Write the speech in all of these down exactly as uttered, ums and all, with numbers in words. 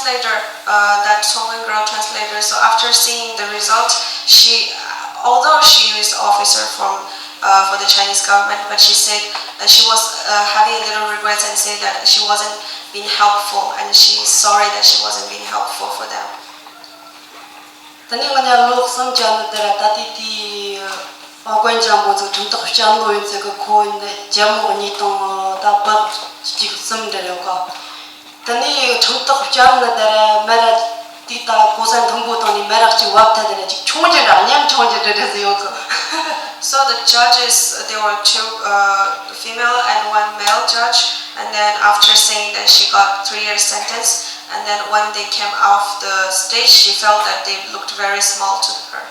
Translator, uh, that Songlin girl translator. So after seeing the result, she, although she is officer from uh, for the Chinese government, but she said uh, she was uh, having a little regrets and said that she wasn't being helpful, and she's sorry that she wasn't being helpful for them. དེ་ནས་ང་གཉིས་ལོ་གསུམ་ཅན་ནི་དེར་ད་ལྟའི་དེའི་ཨ་དཀོན་ཅང་པོ་ཚོ་ཁྲིམས་ཐག་བཅད་ནོ་ཡིན་ཚེ་གི་ཁོ་འདི་ཇེ་མོ་གཉིས་དང་ད་བབ་གཅིག་གསུམ་འདྲ་ཡོད་ག་དེ་ནས་ཁྲིམས་ཐག་བཅད་ནི་དེར་མི་ར་དེ་ད་གོ་ས་མཐོན་པོ་དང་ནི་མི་ར་གཅིག་བབ་ཐལ་དེར་གཅིག་ཆུང་ཅན་འདྲ་མཉམ་ཆུང་ཅན་འདྲ་འདྲ་ཟིག་ཡོད་གི So the judges, there were two uh, female and one male judge, and then after saying that she got three years sentence, and then when they came off the stage, she felt that they looked very small to her.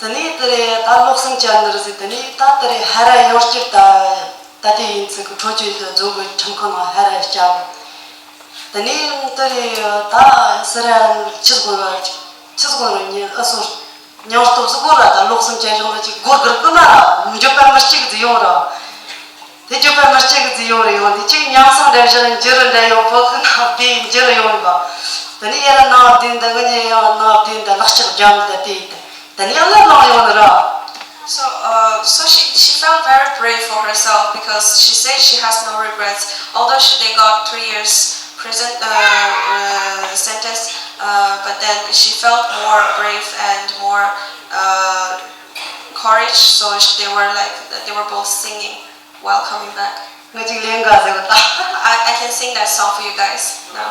དེ་ནས་དེ་རེད་ད་ལོ་གསུམ་ཅན་ནི་རེད་ཟིག་དེ་ནས་ད་དེ་རེད་ཧ་ར་ཡོར་སྐྱིད་ད་ད་དེ་ཡིན་ཚིག་གི་འཕྲོ་ཅིག་ལ་རྫོང་གི་ཁྲིམས་ཁང་ནང་ཧ་ར་བསྐྱབས། དེ་ནས་དེ་རེད་ད་སི་ར་ཆི་དགོས་ར་ཆི་དགོས་ར་ཉི་ཨ་སོ། ཉང་སྟོབས་སུ་གོ་ལ་ད་ལོག་སུམ་ཅན་བྱུང་ལ་ཅིག་སྒོར་སྒུར་ཀུ་ན་ར་འགྱོད་པ་མི་གཅིག་ཟིག་ཡོང་ར། དེ་འགྱོད་པ་མི་གཅིག་ཟིག་ཡོང་ར་ཡོང་དེ་ཅིག་ཉང་སང་འདྲ་བཞིན་འགྱུར་འདྲ་ཡོང་པོ་ཁུ་ན་བདེ་འགྱུར་ཡོང་བ། དེ་ནི་ཡ་ར་ན་བདེ་འདི་ངི་ཉེ་ཡང་ན་བདེ་འདི་ལག་ལྕགས་རྒྱ་འདི་དེ་དེ་ནི་ཡང་ལ་ལོང་ཡོང་ནི་ར། So, uh, so she, she felt very brave for herself because she said she has no regrets. Although she, they got three years prison uh, uh, sentence, uh, but then she felt more brave and more uh, courage. So sh- they were like they were both singing while coming back. ང་ཅིག་ལེན་ག་ཟེར་བ་ད། I, I can sing that song for you guys now.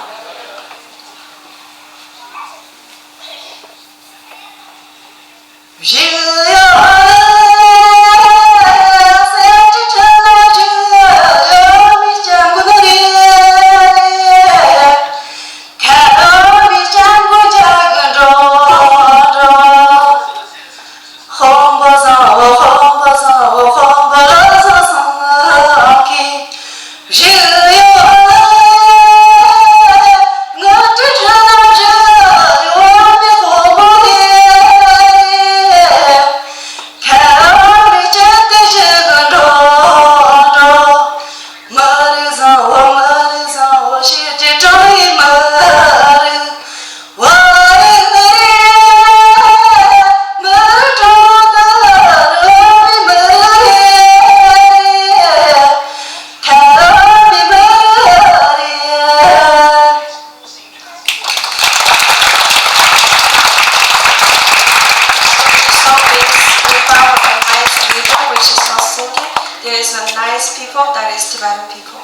Song means we found a nice leader, which is not singing. There is a nice people, that is Tibetan people.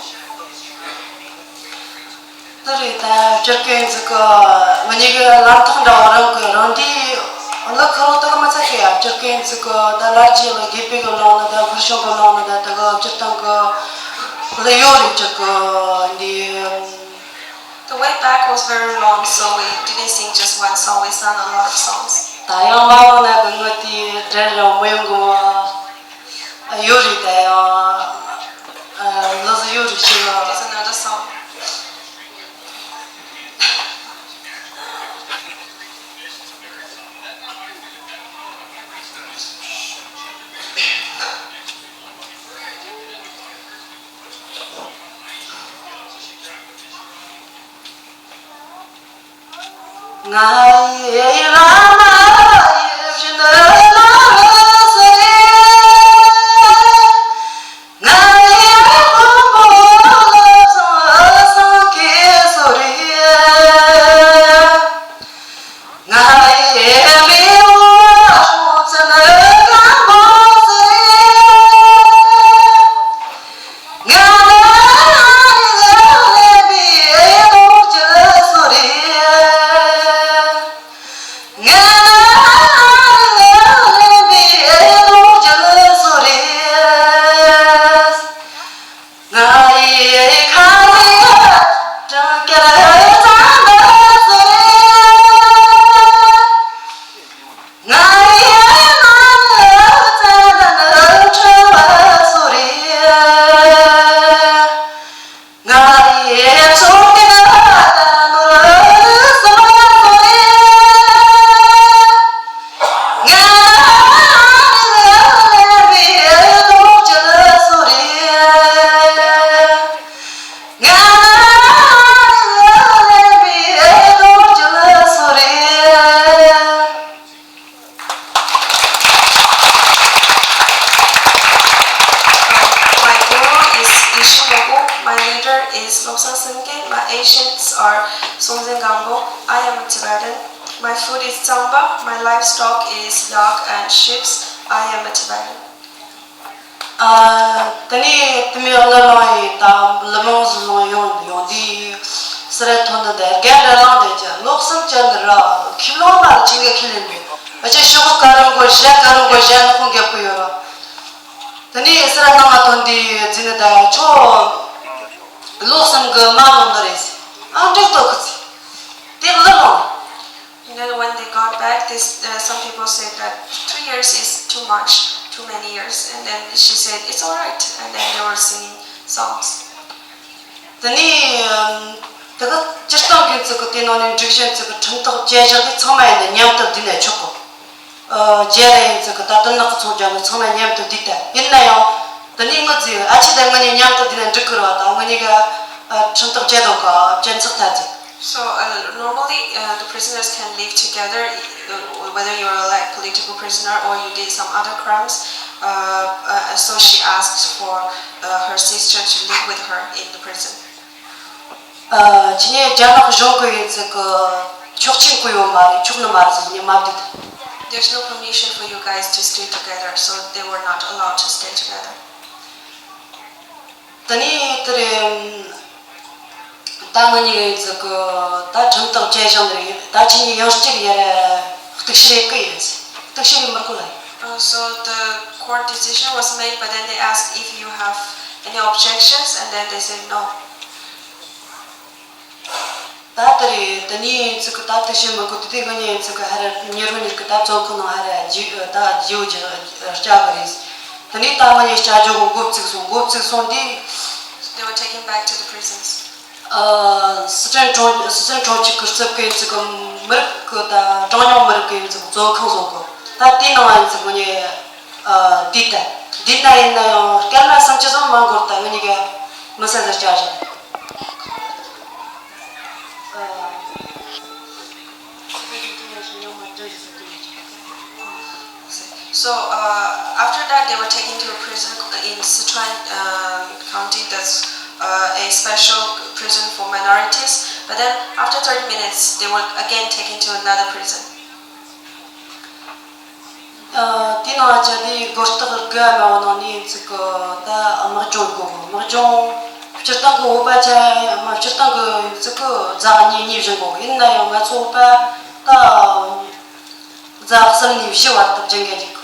དེ་རེད་ད་སྤྱིར་སྐད་འཛུགས་གི་ང་གཉིས་ཀྱི་ལམ་ཐག་འདྲ་བོ་རང་གི་རང་དེའི་ལ་ཁ་རོག་དག་མ་ཚད་ཀྱི་སྤྱིར་སྐད་འཛུགས་གི་ད་ལར་རྗེས་ལ་དགེ་སྤེལ་གི་ནང་ནས་ད་ཕར་ཤོང་གི་ནང་ནས་ད་དེ་གི་སྤྱིར་བཏང་གི་ལ་ཡོད་རེད་སྤྱིར་གི་འདི། The way back was very long, so we didn't sing just one song, we sang a lot of songs. ད་ཡང་མ་འོངས་ན་གི་ངོ་དེའི་འདྲ་རང་མི་ཡོང་གི་མོ། ཡོད་རེད་ད་ཡང་། ལོ་ཟི་ཡོད་རེད་ཤི་ལ། There's another song. Lobsang Singye, my ancients are Songtsen Gampo. I am a Tibetan. My food is tsamba. My livestock is yak and sheep. I am a Tibetan. ཨ། དེ་ནས་དེ་མོ་ལ་ལོང་ཡིན་དང་ལི་མོང་ཟི་ལོང་ཡོང་ཡོང་དུས་སི་ར་ཐོན་ནི་དེ་རྒན་ར་ལང་དེ་ཀྱི་ལོག་སེམས་ཅན་འདི་ར་ཁྱིམ་ལོང་མ་ལ་ཆིང་གེ་ཁྱི་ལེན་པས་ཨ་ཅེ་ཤོག་གུ་ཀ་རུང་གོ་ཞལ་ཀ་རུང་གོ་ཞལ་ནག་པོ་འགེབས་གི་ཡོད་ར། དེ་ནས་སི་ར་ནང་ང་ཐོན་དུས་རྫི་ནི་དེ་ཁྱོད་ལོག་སེམས་གི་མ་ལོང་ནི་རེད་ཟེར། ཨང་འགྲིག་ཏོ་ཁི་ཚི་དེ་ལི་ལོང་། And then when they got back, this, uh, some people said that three years is too much, too many years. And then she said, "It's all right." And then they were singing songs. དེ་ནས་དེ་ག་སྤྱིར་བཏང་གི་ཚིག་གི་དེ་ནང་ནས་འགྲིག་གཞན་ཚིག་གི་ཁྲིམས་ཐག་བཅད་བཞག་དེ་ཚང་མ་ཡིན་ན་མཉམ་དུ་བསྡུས་ན་ཆོག་གི། རྒྱལ་ར་ཡིན་ཚིག་གི་ད་དུ་ནག་གི་ཚོང་རྒྱག་ནི་ཚང་མ་མཉམ་དུ་བསྡུས་ཏེ་ཡིན་ན་ཡང་དེ་ནས་ངི་ཚིག་ཨ་ཆི་དེ་ངི་གཉིས་མཉམ་དུ་བསྡུས་ན་འགྲིག་གི་རེད་བ། ད་ངི་གཉིས་ཀ་ཁྲིམས་ཐག་བཅད་དོ་ག་བཅད་ཚིག་ཐ་ཚིག So uh, normally, uh, the prisoners can live together, uh, whether you're like political prisoner or you did some other crimes. Uh, uh, so she asked for uh, her sister to live with her in the prison. ཨ། ཁྱེད་གཉིས་རྒྱ་ནག་གཞུང་གི་ཡིན་ཚུལ་གི་ཆོག་མཆན་བསྐུར་ཡོད་མ་རེད། ཆོག་ནི་མ་རེད་ཟེར་ནས་མ་བསྡད། There's no permission for you guys to stay together, so they were not allowed to stay together. དེ་ནས་དེ་རེད། ད་ང་གཉིས་ཡིན་ཚུལ་གི་ད་ཁྲིམས་ཐག་བཅད་བཞག་ནི་རེད། ད་ཁྱེད་གཉིས་ཡང་བསྐྱར་ཡར་གཏུག་བཤེར་ཡེད་གི་ཡིན། གཏུག་བཤེར་ཡེད་མི་དགོས་ལ། Uh, so the court decision was made, but then they asked if you have any objections, and then they said no. ད་དེ་རེད། དེ་ནས་ཡིན་ཚུལ་གི་ད་གཏུག་བཤེར་མི་དགོས། དེ་དུས་ང་གཉིས་ཡིན་ཚུལ་གི་ཧར་ཉེ་རུ་ཉེར་གི་ད་བཙོན་ཁང་ནང་ཧར་རྒྱུ་ད་རྒྱུ་རྒྱུ་བསྐྱལ་གི་རེད། དེ་ནས་ད་ང་གཉིས་བསྐྱལ་རྒྱུ་གི་འགོ་བཙུགས་སོང་། འགོ་བཙུགས་སོང་དུས། They were taken back to the prisons. ཨ། སི་ཁྲོན་གྲོང་སི་ཁྲོན་གྲོང་ཁྱེར་གི་རྩིབ་གི་ཡིན་ཚུལ་གི་མི་རིགས་གི་ད་གྲངས་ཉུང་མི་རིགས་གི་ཡིན་ཚུལ་གི་བཙོན་ཁང་བཟོ་གི། ད་དེའི་ནང་ཡིན་ཚུལ་ང་གཉིས་ཨ་བསྡད་ད། བསྡད་ན་ཡིན་ན་ཡང་སྐར་མ་སུམ་ཅུ་ཙམ་མ་འགོར་ད་ང་གཉིས་ཀ་མི་སེར་ལ་བསྐྱལ་བཞག So uh, after that, they were taken to a prison in Sichuan uh, County. That's uh, a special prison for minorities. But then, after thirty minutes, they were again taken to another prison. ཨ། དེའི་ནང་བཅའ་དེའི་སྒོ་རྟགས་དགུ་མ་བ་ནང་ནས་ཚིག་གི་ད་དམག་སྦྱོང་དགོས། དམག་སྦྱོང་སྤྱིར་བཏང་གི་བོད་པ་ཆ་མ་སྤྱིར་བཏང་གི་ཚིག་གི་རྫ་གཉིས་གཉིས་བཞིན་དགོས། ཡིན་ན་ཡང་ང་ཚོ་བོད་པ་ད་རྫ་གསུམ་ནས་བཞི་བར་དུ་སྦྱང་གི་འཇུག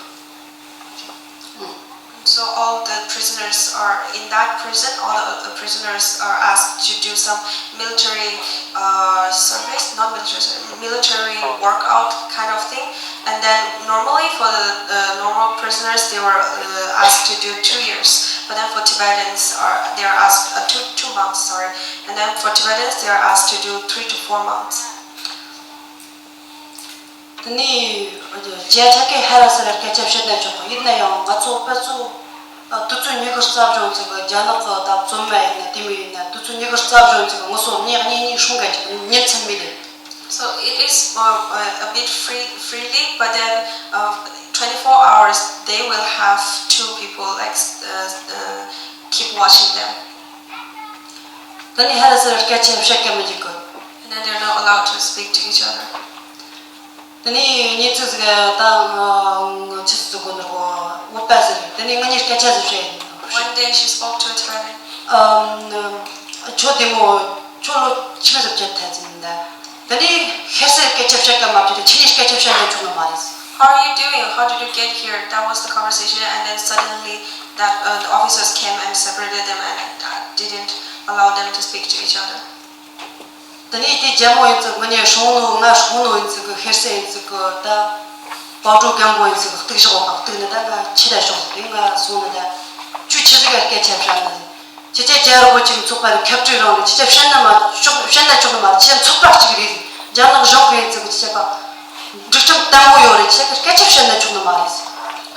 So all the prisoners are in that prison. All the prisoners are asked to do some military uh, service, not military, sorry, military workout kind of thing. And then normally for the uh, normal prisoners, they were uh, asked to do two years. But then for Tibetans, are they are asked uh, two two months. Sorry. And then for Tibetans, they are asked to do three to four months. དེ་ནས་རྒྱ་ཆ་གི་ཧ་ར་སི་ར་སྐད་ཆ་བཤད་ན་ཆོག་གི། ཡིན་ན་ཡང་ང་ཚོ་བོད་ཚོ་དུས་ཚོད་ཉི་ཤུ་རྩ་གཞུང་ཚོ་གི་རྒྱ་ནག་གི་ད་བཙོན་མ་ཡིན་ན་དེ་མོ་ཡིན་ན་དུས་ཚོད་ཉི་ཤུ་རྩ་གཞུང་ཚོ་གི་ངུ་སོ་གཉིས་གཉིས་གཉིས་སྲུང་ག་ཅིག་ཉིན་མཚན་མི་དེ། So it is uh, uh, a bit free, freely, but then uh, twenty-four hours they will have two people like uh, uh, keep watching them. དེ་ནས་ཧ་ར་སི་ར་སྐད་ཆ་བཤད་ག་མི་འཇུག་གི། And then they're not allowed to speak to each other. དེ་ནས་ཉིན་ཅིག་ཟིག་ད་ང་ཆི་ཟིག་གོ་ནོ་བོད་པ་ཟིག་རེད། དེ་ནས་ང་གཉིས་སྐད་ཆ་ཟིག་བཤད་ཡིན། One day she spoke to a Tibetan. ཨམ། ཁྱོད་བདེ་མོ། ཁྱོད་ལོ་ཆི་མོ་ཟིག་བྱེད་ཐལ་ཟིན་ད། དེ་ནས་ཁེར་སེ་སྐད་ཆ་བཤད་ག་མ་བྱེད་དེ་ཁྱེད་གཉིས་སྐད་ཆ་བཤད་ན་ཆོག་ནི་མ་རེད། How are you doing? How did you get here? That was the conversation, and then suddenly that uh, the officers came and separated them and uh, didn't allow them to speak to each other. དེ་ནས་དེ་རྒྱལ་མོ་ཡིན་ཚུལ་ང་གཉིས་སྲུང་ནོ་ང་སྲུང་ནོ་ཡིན་ཚུལ་གི་ཧེར་སེ་ཡིན་ཚུལ་གི་ད་པའོ་ཀྲོའུ་རྒན་པོ་ཡིན་ཚུལ་གི་གཏུག་བཞག་པ་གཏུག་ནི་ད་ང་ཁྱི་ད་ཤོག་ཟིག་དེ་ང་སོང་ནི་ད་ཁྱོད་ཆི་ཟིག་ག་སྐད་ཆ་བཤད་ནི་ཁྱེད་ཅག་རྒྱལ་རོགས་པོ་གཅིག་ཚོགས་པ་ནི་ཁ་བྲལ་རང་རེད། ཁྱེད་ཅག་བཤད་ན་མ་ཆོག་བཤད་ན་ཆོག་ནི་མ་རེད། ཁྱེད་ཚོགས་པ་གཅིག་རེད། རྒྱ་ནག་གཞུང་གི་ཡིན་ཚུལ་གི་ཁྱེད་ཅག་སྒྲིག་ཁྲིམས་བརྟན་པོ་ཡོད་རེད། ཁྱེད་ཅག་སྐད་ཆ་བཤད་ན་ཆོག་ནི་མ་རེད།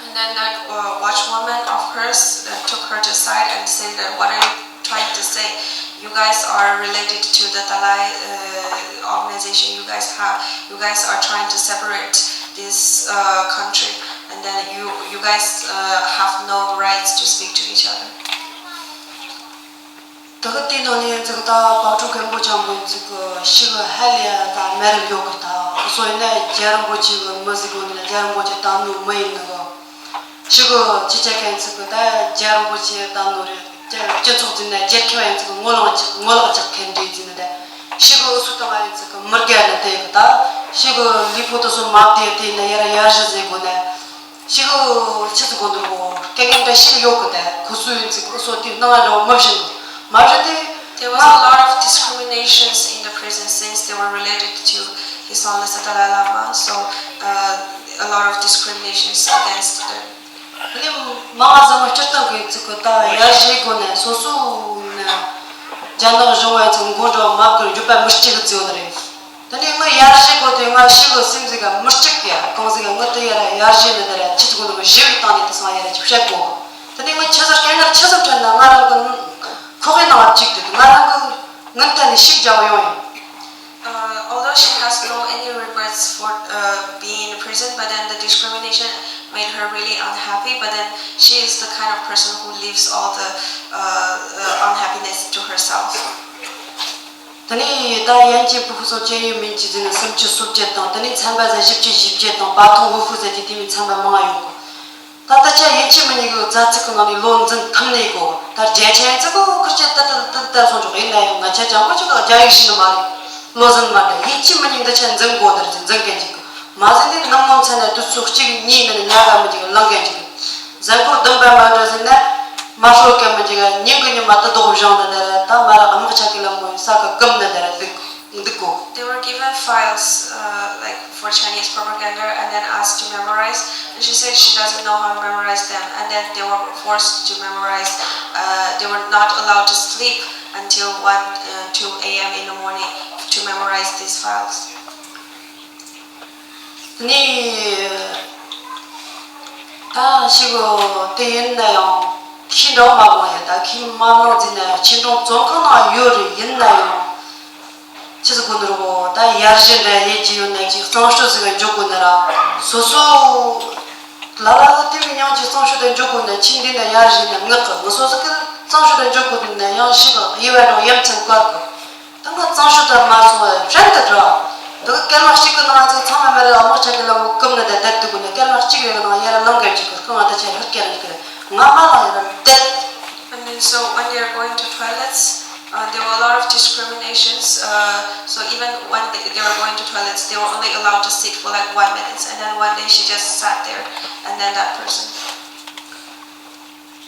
And then that uh, watchwoman of hers uh, took her to side and said that what are you trying to say? You guys are related to the Dalai uh, organization. You guys have, you guys are trying to separate this uh, country, and then you, you guys uh, have no rights to speak to each other. ད་གི་དེའི་ནང་ནས་ཚིག་ད་བག་གྲོ་མཁན་པོ་ཆང་པོ་ཚིག་གི་ཤི་གི་ཧ་ལས་ད་མེ་རི་མགྱོགས་གི་ད་སོ་ཡིན་ན་རྒྱལ་རིན་པོ་ཆེ་གི་མི་ཟིག་གོ་ནི་ལ་རྒྱལ་རིན་པོ་ཆེ་དམ་ནོ་མི་ཡིན་ནི་གི་ཤི་གི་ཅི་བྱེད་མཁན་ཚིག་གི་ད་རྒྱལ་རིན་པོ་ཆེ་དམ་ནོ་རེད། སྤྱི་ཚོགས་ཟིན་ན་རྒྱལ་ཁབ་ཡིན་ཚིག་གི་ངོ་ལོག་ཅིག་ངོ་ལོག་ཅིག་ཁེར་འདྲེས་ཟིན་ནི་ད་ཤི་གི་འུ་སུ་དང་ཨ་ཡིན་ཚིག་གི་མི་རྒྱལ་ནི་དེ་གི་ད་ཤི་གི་ལུས་པོ་དུ་སོ་མ་བདེ་དེ་ན་ཡར་ཡར་ཞི་ཟེར་དགོ་ནས། ཤི་གི་ཆི་ཟིག་གོ་འདུག་གོ་སྐད་ངན་འདྲ་ཤི་གི་ཡོད་གི་ད་ཁོ་སུ་ཡིན་ཚིག་གི་སོ་དེ་སྣང་བ་འདྲ་མི་བཞིན་འདུག་མ་བཞིན་ཏེ། There was a lot of discriminations in the prison since they were related to His Holiness the Dalai Lama. So uh, a lot of discriminations against them. ནི་མ་ང་ཟ་མ་སྤྱིར་བཏང་གི་ཚིག་གི་ད་ཡར་ཞི་གོ་ནས་སོ་སོ་ན་རྒྱ་ནག་གཞུང་བ་ཚིག་མགོ་འདྲ་མ་བསྒུར་འཇུག་པ་མི་གཅིག་གི་ཚིག་ཡོད་ནི་རེད། དེ་ནས་ངི་ཡར་ཞུ་དགོས་དུས་ང་ཤི་གི་སེམས་ཟིག་ག་མི་གཅིག་གི་གང་ཟིག་ག་ངི་དེ་ཡར་ཡར་ཞུ་ནི་དེ་ར་ཆི་ཟིག་གོ་འདུག་གི་ཞི་བའི་སྟེང་ནས་དེ་སང་ཡར་ཅིག་བཤད་དགོས། དེ་ནས་ངི་ཆི་ཟིག་སྐད་ངར་ཆི་ཟིག་ཕྲན་ན་ང་རང་གི་ཁོག་གི་ནང་ལ་གཅིག་དུས་ང་རང་གི་ངི་ཐད་ནས་ཤིག་རྒྱག་ཡོང་ཡིན། Uh, although she has no any regrets for uh, being in prison, but then the discrimination made her really unhappy. But then she is the kind of person who leaves all the uh, uh, unhappiness to herself. དེ་ནས་ད་ཡན་གྱི་བུ་ཕུ་སོགས་སྐྱེ་ཡུལ་མིན་གྱི་ཟིན་ནས་སུམ་ཅུ་སོ་བརྒྱད་དང་དེ་ནས་ཚན་པ་ཟེར་བཞི་བཅུ་ཞེ་བརྒྱད་དང་པ་ཐོང་ཝུ་ཧྥུ་ཟེར་གྱི་དེ་མིན་ཚན་པ་མང་ཡོད་གོ། ད་ལྟ་ཆ་ཡན་གྱི་མི་ཉིད་ཀྱི་རྫ་ཚིག་གི་ནང་ནས་ལོ་འཛིན་ཐུབ་ནས་གོ། ད་རྒྱལ་ཆེན་ཚིག་གོ་ཁུར་ཆེ་ཏི་ཏི་ཏི་ལྟར་སོང་ཆོག་ཡིན་ན་ཡང་ང་ཆ་ཅང་གོ་ཆོག་རྒྱ་ཡིག་ཤེས་ནི་མ་རེད། ལོ་འཛིན་མ་འདྲ་ཡན་གྱི་མི་ཉིད་འདི་ཆ་འཛིན་དགོ་འདིར་འཛིན་མཁན་ཅིག་གི་མ་ཟིན་ནས་ནམ་ནམ་ཚན་ནས་དུས་ཚོད་གཅིག་གཉིས་ནས་ཉལ་ག་མི་འཇིག་ལང་མཁན་ཅིག་གི་གཟན་ཁོར་བདུན་པ་མ་འགྲོ་ཟིན་ན་མ་ཧྲོ་སྐད་མི་འཇིག་ཉིན་གི་ཉི་མ་དུ་དོག་བཞིན་ན་དེར་ད་མ་རག་དམག་ཆ་གི་ལ་མོ་ས་གི་ཀུམ་ན་དེར་འདུག་འདུག་གོ། They were given files uh, like for Chinese propaganda and then asked to memorize. And she said she doesn't know how to memorize them. And then they were forced to memorize. Uh, they were not allowed to sleep until one, uh, two a m in the morning to memorize these files. ནི། ད་ཞིག་དེ་ཡིན་ན་ཡང་ཁྱི་འདྲ་མ་གང་ཡ་ད་ཁྱི་མ་གང་ཟིན་ན་ཡང་ཁྱི་འདྲ་བཙོན་ཁང་ནང་ཡོད་རེད། ཡིན་ན་ཡང་ཆི་ཟིག་གོ་ནོར་གོ་ད་ཡར་ཞི་འདྲ་ཡེ་གྱི་ཡོད་ན་ཅིག་གཙང་ཤོག་ཟིག་ག་འཇོག་གོ་ན་ར་སོ་སོ་ལ་ལ་ལ་དེ་མི་ཉང་ཅིག་གཙང་ཤོག་དེ་འཇོག་གོ་ན་ཁྱི་འདི་ན་ཡར་ཞི་ན་ངག་གི་ངུ་སོ་ཟིག་གི་གཙང་ཤོག་དེ་འཇོག་གོ་ན་ཡང་ཞིག་གི་དབྱེ་བ་འགྲོ་ཡ་མཚན་དཀར་གི་ད་ང་གཙང་ཤོག་དེ་མ་སོང་བས་ཧྲན་དུ་འགྲོ། འདི་གི་སྐར་མ་གཅིག་གི་ནང་ཚོ་ཚང་མ་མེད་རེད། དམག་ཆ་གི་ལམ་བུ་ཀུམ་ནི་དེ་བསྡད་འདུག་གོ་ནི་སྐར་མ་གཅིག་རེ་གི་ནང་ཡར་ལངས་ག་འཇུག་གི་ཁོ་ང་ད་ཆ་ཧུར་སྐྱེལ་འཇུག་གི་ང་མ་ལ་ཡར་བསྡད། And then so when they are going to toilets, uh, there were a lot of discriminations. Uh, so even when they, they were going to toilets, they were only allowed to sit for like one minute. And then one day she just sat there, and then that person.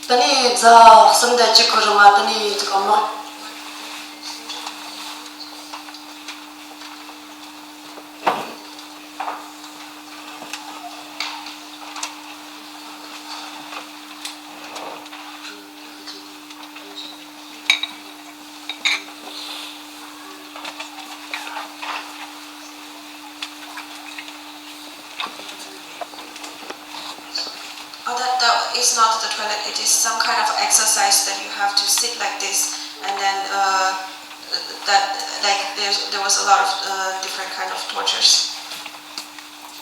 ད་ནི་རྫ་གསུམ་དང་གཅིག་གི་རིང་ང་ད་ནི་ཅིག་དམག Oh, that, that is not the toilet. It is some kind of exercise that you have to sit like this, and then uh, that, like, there's, there was a lot of uh, different kind of tortures.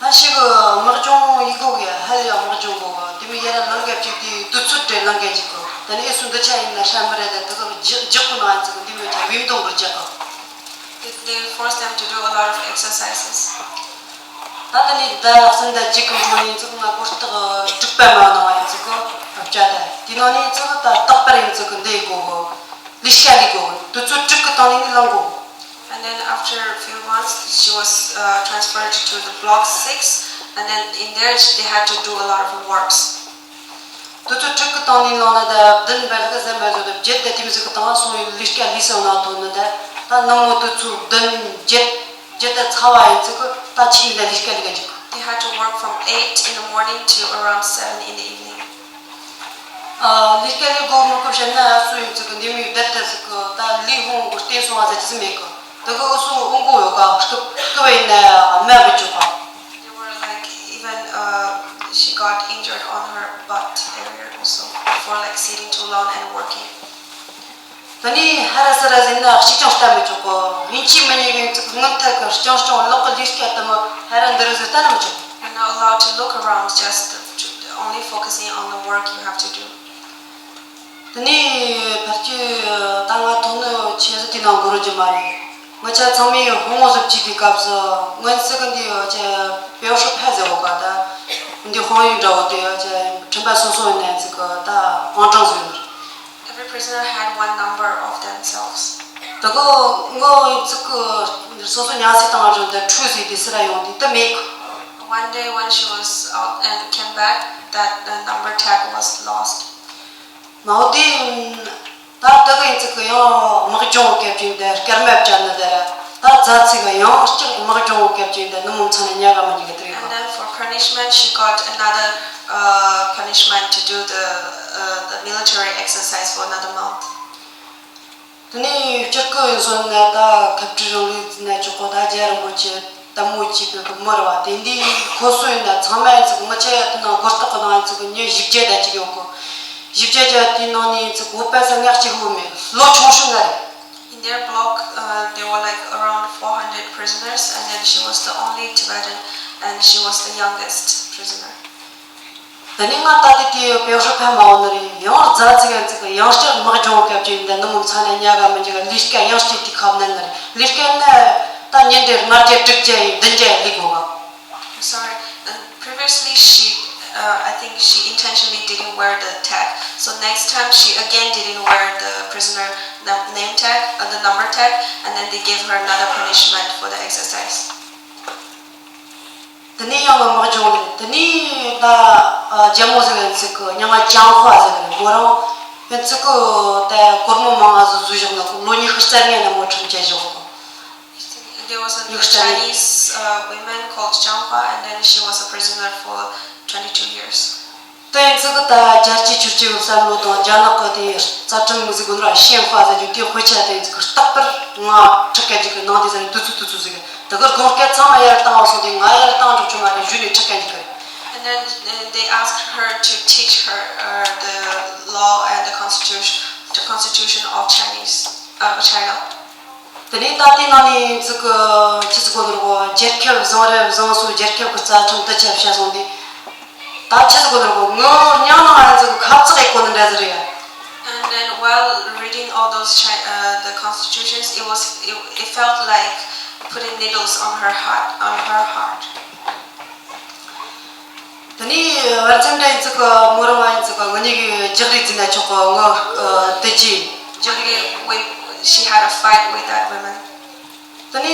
ད་ཞིག་དམག་སྦྱོང་ཡིག་གོ་གི་ཧ་ལས་དམག་སྦྱོང་གོ་གི་དེ་མི་ཡར་ལངས་ག་ཅིག་དེ་དུས་ཚོད་དེ་ལངས་ག་ཅིག་གོ་ད་ནི་ཨེ་སུ་འདི་ཆ་ཡིན་ན་ཧྲ་མི་རེད། ད་དེ་གི་རྒྱག་གོ་ནང་ཚིག་འདི་མི་ཆ་བིམ་དོང་གི་རྒྱག་གོ They forced them to do a lot of exercises. ད་ལྟ་ནི་ཟླ་གསུམ་ཟླ་གཅིག་གི་འཕྲོ་ནས་ཚིག་ང་སྐོར་རྟགས་དྲུག་པ་མ་གནང་བ་ཡིན་ཚིག་གི་བབ་ཆ་ད་དེ་ནང་ནས་ཚིག་ད་རྟག་པར་ཡིན་ཚིག་གི་འདི་དགོ་གི་ལས་ཀ་ལས་དགོ་གི་དུས་ཚོད་དྲུག་གི་སྟེང་ནས་ནི་ལངས་དགོ་གི And then after a few months, she was uh, transferred to the block six, and then in there they had to do a lot of works. དུས་ཚོད་དྲུག་གི་སྟེང་ནས་ལངས་ན་ད་བདུན་པ་ཟིག་གི་ཟ་མ་ཟོ་ད་བརྒྱད་དེ་དེ་མི་ཟིག་གི་སྟེང་ལ་སོང་ཡོད་ལས་ཀ་ལས་སོང་ན་ཐོན་ནི་ད་ད་ནང་མོ་དུས་ཚོད་བདུན་བརྒྱད་བརྒྱད་དེ་ཚ་བ་ཡིན་ཚིག་གི་ད་ཕྱི་ནས་ད་ལས་ཀ་ལས་ཀ་འཇུག They had to work from eight in the morning to around seven in the evening. ལས་ཀ་ལས་དགོ་མི་དགོ་བཤད་ན་སུ་ཡིན་ཚིག་གི་འདི་མི་བདག་དེ་ཟིག་གི་ད་ལས་ཧོང་གི་བརྟེན་སོང་བ་ཟེར་གྱི་མེད་གི་དེ་གི་ཨུ་སུ་ཨུ་མགོ་ཡོད་ག་སྐུ་སྐུ་བ་ཡིན་ན་དམའ་བུ་བཅུག་ག They were like, even uh, she got injured on her butt area also for like sitting too long and working. ད་ནི་ཧ་ར་ས་ར་ཟིན་ན་གཅིག་ཀྱང་ལྟ་མི་ཆོག་གོ་ཡིན་གཅིག་མིན་གཉིས་ཡིན་ཚིག་སྔོན་ཐད་ཀྱི་རྐྱང་རྐྱང་ལག་གི་ལས་ཀ་ལྟ་མོ་ཧ་ར་འདི་རུ་ཟིག་ལྟ་ན་མི་ཆོག You're not allowed to look around, just to, only focusing on the work you have to do. དེ་ནས་ཕལ་ཆེར་ད་ང་ཐོག་ནས་ཆེ་ཟིག་དེ་ནང་འགོར་རྒྱུ་མ་རེད། ང་ཆ་ཚང་མས་ཧོང་བོ་ཟིག་བྱས་དུས་སྐབས་སུ་ང་ཚོ་གི་འདི་ཆ་པེའོ་ཧྲི་ཕན་ཟེར་བ་ག་ད་འདི་ཧོང་ཡིག་འདྲ་བོ་དེ་ཆ་ཁྲིམས་པ་སོ་སོ་ཡིན་ནའི་ཚིག་གི་ད་ཨང་གྲངས་ཟིག་ཡོད་ནི། Every prisoner had one number of themselves. དེ་གི་ངོ་ཡིན་ཚིག་གི་སོ་སོ་ཉལ་སའི་སྟེང་ལ་འགྲོ་དུས་ཁྲུས་ཟིག་དེ་སི་ར་ཡོང་དུས་དེ་མེད་གི། One day when she was out and came back, that uh, number tag was lost. མའོ་དེ་ད་ལྟ་གི་ཚིག་གི་ཡང་དམག་སྦྱོང་སྐད་ཅིག་འདི་སྐར་མ་བཅད་ནི་དེ་ར་ད་རྫ་ཚིག་གི་ཡང་སྐྱར་དམག་སྦྱོང་སྐད་ཅིག་འདི་ནུབ་མོ་མཚན་ནས་ཉལ་ག་མི་འཇུག་གི་དེ་རེད། And then for punishment, she got another uh, punishment to do the uh, the military exercise for another month. དེ་ནས་སྤྱིར་གི་ཡིན་སོང་ན་ད་ཁ་བྲལ་རིང་ལུགས་ཟེར་ན་ཆོག་གོ། ད་རྒྱལ་རིན་པོ་ཆེ་དམ་མོ་བྱས་པའི་གི་མི་རེད་བ། དེ་འདི་ཁོ་སོ་ཡིན་ན་ཚང་མ་ཡིན་ཚིག་ངི་ཆ་དེ་ནང་སྒོ་རྟགས་གི་ནང་ཡིན་ཚིག་མྱི་བཞི་བརྒྱ་ད་ཅིག་ཡོད་གོ། བཞི་བརྒྱ་ཆ་དེའི་ནང་ནས་ཡིན་ཚིག་བོད་པ་ས་ང་གཅིག་བོ་མེད། ལོ་ཆུང་ཤོས་ང་རེད། In their block, uh, there were like around four hundred prisoners, and then she was the only Tibetan, and she was the youngest prisoner. དེ་ནས་ང་ད་ལྟ་དེ་པེའོ་ཧྲི་ཕན་མ་འོང་ནི་རེད། ཡང་རྫ་ཚིག་ཡང་ཚིག་ཡང་སྐྱར་དམག་སྦྱོང་སྐབས་ཀྱི་འདི་ནུབ་མོ་མཚན་ནས་ཉལ་ག་མི་འཇུག་ལས་ཀ་ཡང་སྐྱར་དེ་ཁ་མནན་ནི་རེད། ལས་ཀ་ན་ད་ཉིན་དེར་ལྔ་བརྒྱ་དྲུག་བརྒྱ་ཡིན་བདུན་བརྒྱ་ཡིན་ལས་དགོས་ག། Sorry, uh, previously she, uh, I think she intentionally didn't wear the tag. So next time she again didn't wear the prisoner num- name tag, uh, the number tag, and then they gave her another punishment for the exercise. དེ་ནས་ཡང་དམག་སྦྱོང་རེད། དེ་ནས་ད་རྒྱལ་མོ་ཟིག་ཡིན་ཚིག་གི་མྱིང་ང་ཅང་ཧྭ་ཟེར་གི་རེད། མོ་རང་ཡིན་ཚིག་གི་ད་སྒོར་མོ་མང་ང་ཟིག་བཟོས་བཞག་ནི། ལོ་ཉི་ཤུ་རྩ་ལྔའི་ནང་མོ་ཁྲིམས་བཅད་བཞག་གི། There was a Chinese uh, woman called Chang Hua, and then she was a prisoner for twenty-two years. དེ་ཡིན་ཚིག་གི་ད་རྒྱལ་སྤྱིའི་ཆོས་བརྒྱུད་བསམ་བློ་དང་རྒྱ་ནག་གི་དེ་རྩ་ཁྲིམས་ཟིག་གི་ནོར་ཤེན་ཧྥ་ཟེར་རྒྱུ་དེ་དཔེ་ཆ་དེ་ཡིན་ཚིག་གི་རྟག་པར་ང་ཁྲི་སྐད་ཅིག་གི་ནང་དེ་ཟེར་དུས་ཚོད་དུས་ཚོད་ཟིག་གི་དེ་གི་དགོངས་སྐལ་ཚང་མ་ཡར་བཏང་བ་སོང་དེ་ང་ཡར་བཏང་འཇོག་ཆུང་མ་རེད། གཞུག་ནས་ཁྲི་སྐད་ཅིག་གི་རེད། And then uh, they asked her to teach her uh, the law and the constitution, the constitution of Chinese, uh, of China. དེ་ནས་ད་དེ་ནང་ནས་ཚིག་གི་ཆི་ཟིག་གོ་ནོར་གོ་རྒྱལ་ཁབ་བཟང་རབས་བཟང་སོ་རྒྱལ་ཁབ་ཀྱི་རྩ་ཁྲིམས་དུ་ཆབ་བྱ་སོང་དེ་ད་ཆི་ཟིག་གོ་ནོར་གོ་ངོ་སྙིང་ནང་ཡང་ཚིག་གི་ཁབ་ཚིག་གི་གོ་ནི་འདྲ་ཟིག་རེད་ཡ། And then while reading all those chi- uh, the constitutions, it was it, it felt like putting needles on her heart, on her heart. དེ་ནས་བར་མཚམས་འདྲ་ཡིན་ཚིག་གི་མོ་རང་ང་ཡིན་ཚིག་གི་ངེད་གཉིས་ཀྱི་རྒྱག་རེས་བརྩིས་ན་ཆོག་གི། ངོ་དེ་ཅི། Jagri, we, she had a fight with that woman. དེ་ནས་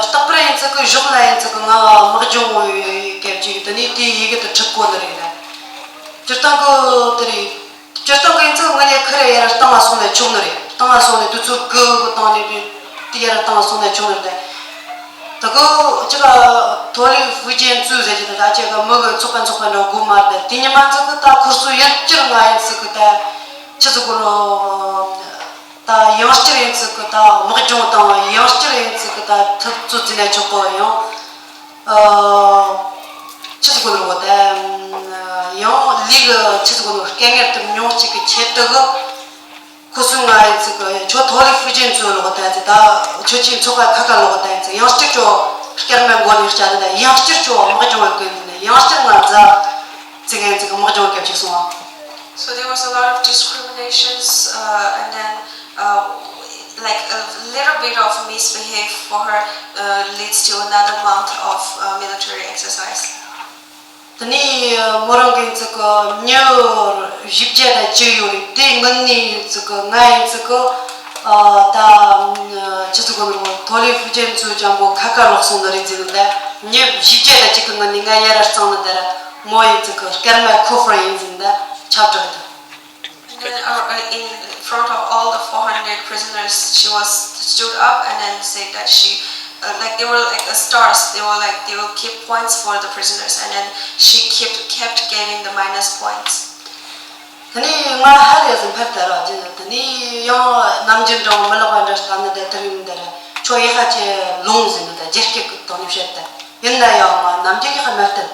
རྟག་པར་ཡིན་ཚིག་གི་གཞོགས་ལ་ཡིན་ཚིག་གི་ང་དམག་སྦྱོང་ཡོད་སྐབས་ཅིག་དེ་ནས་དེའི་ཡི་གེ་དེ་ཁྲིད་གོ་ནི་རེད་ལ། སྤྱིར་བཏང་གི་དེ་རེད། སྤྱིར་བཏང་གི་ཡིན་ཚིག་ང་ནས་ཁ་རེ་ཡར་བཏང་ལ་སོང་ནས་ཆོག་ནི་རེད། བཏང་ལ་སོང་ནས་དུས་ཚོད་གི་གི་བཏང་ནས་དེ་ཡར་བཏང་ལ་སོང་ནས་ཆོག་ནི་རེད། དེ་གི་ཅི་ག་ཐོ་ལི་ཧྥུ་ཅན་ཙུའུ་ཟེར་གྱི་དེ་ད་ཅི་ག་མི་གི་ཚོགས་པ་ཚོགས་པ་འདྲ་དགོས་མ་རེད། དེ་ཉི་མ་ཚིག་གི་ད་ཁོར་སོ་ཡང་བསྐྱར་ང་ཡིན་ཚིག་གི་ད་ཆི་ཟིག་གོ་ནོ། ད་ཡང་བསྐྱར་ཡིན་ཚིག་གི་ད་དམག་སྦྱོང་དང་ཡང་བསྐྱར་ཡིན་ཚིག་གི་ད་ཐུབ་ཚོད་ཟིན་ན་ཆོག་གི། ཡང་ཨ་ཆི་ཟིག་གོ་ནོ་གོ་ད་ཡང་ལུས་གི་ཆི་ཟིག་གོ་ནོ་དཀའ་ངལ་དུ་མྱོང་གཅིག་གི་ཆེད་དུ་གི་ཁོ་སུ་ང་ཡིན་ཚིག་གི་ཁྱོད་ཐོ་ལི་ཧྥུ་ཅན་ཙུའུ་ལོག་ད་ཚིག་ད་ཁྱོད་ཆིན་ཚོགས་པ་ཁ་ཁ་ལོག་ད་ཡིན་ཚིག་ཡང་བསྐྱར་ཁྱོད་སྐར་མ་མགོ་ནས་བསྐྱལ་ད་ཡང་བསྐྱར་ཁྱོད་དམག་སྦྱོང་བ་ཀུན་ནས་ཡང་བསྐྱར་ང་རྫ་ཚིག་ཡིན་ཚིག་དམག་སྦྱོང་སྐབས་ཅིག་སོང་བ། So there was a lot of discriminations, uh, and then uh, like a little bit of misbehave for her uh, leads to another month of uh, military exercise. དེ་ནས་མོ་རང་གི་ཚིག་གི་མྱི་བཞི་བརྒྱ་དང་གཅིག་ཡོད་རེད། དེའི་སྔོན་ནས་ཚིག་གི་ང་ཡིན་ཚིག་གི་ཨ་ད་ཆི་ཚིག་གོ་ནོ་ཐོ་ལི་ཧྥུ་ཅན་ཙུའུ་ཅང་པོ་ཁ་ཁ་ལོག་སོང་ནི་རེད་ཟེར་ནི་ད་མྱི་བཞི་བརྒྱ་དང་གཅིག་གི་སྔོན་ནས་ང་ཡར་བརྩང་ནི་ད་ར་མོ་ཡིན་ཚིག་གི་སྐར་མ་ཁོ་ཧྥུ་ར་ཡིན་ཟེར་ནི་ད་ཆབ་བྲག་ད། And then uh, uh, in front of all the four hundred prisoners, she was stood up and then said that she, uh, like they were like uh, stars. They were like they will keep points for the prisoners, and then she kept kept giving the minus points. དེ་ནས་ང་ཧ་ལས་ཟིན་ཕར་ལྟ་ར་ཅི་ནས་དེ་ནས་ཡང་ནམ་རྒྱུན་འདྲ་བོ་མི་ལོག་པ་འདྲ་ལྟ་ནི་དེ་ལྟར་ཡིན་འདི་ར་ཁྱོད་ཡི་ཧ་ཅེ་ལོང་ཟིན་ནི་ད་རྒྱ་སྐད་ཀྱི་སྟེང་ནས་བཤད་དེ་ཡིན་ན་ཡང་ང་ནམ་རྒྱུན་ཡི་ཧ་མ་བསྟན།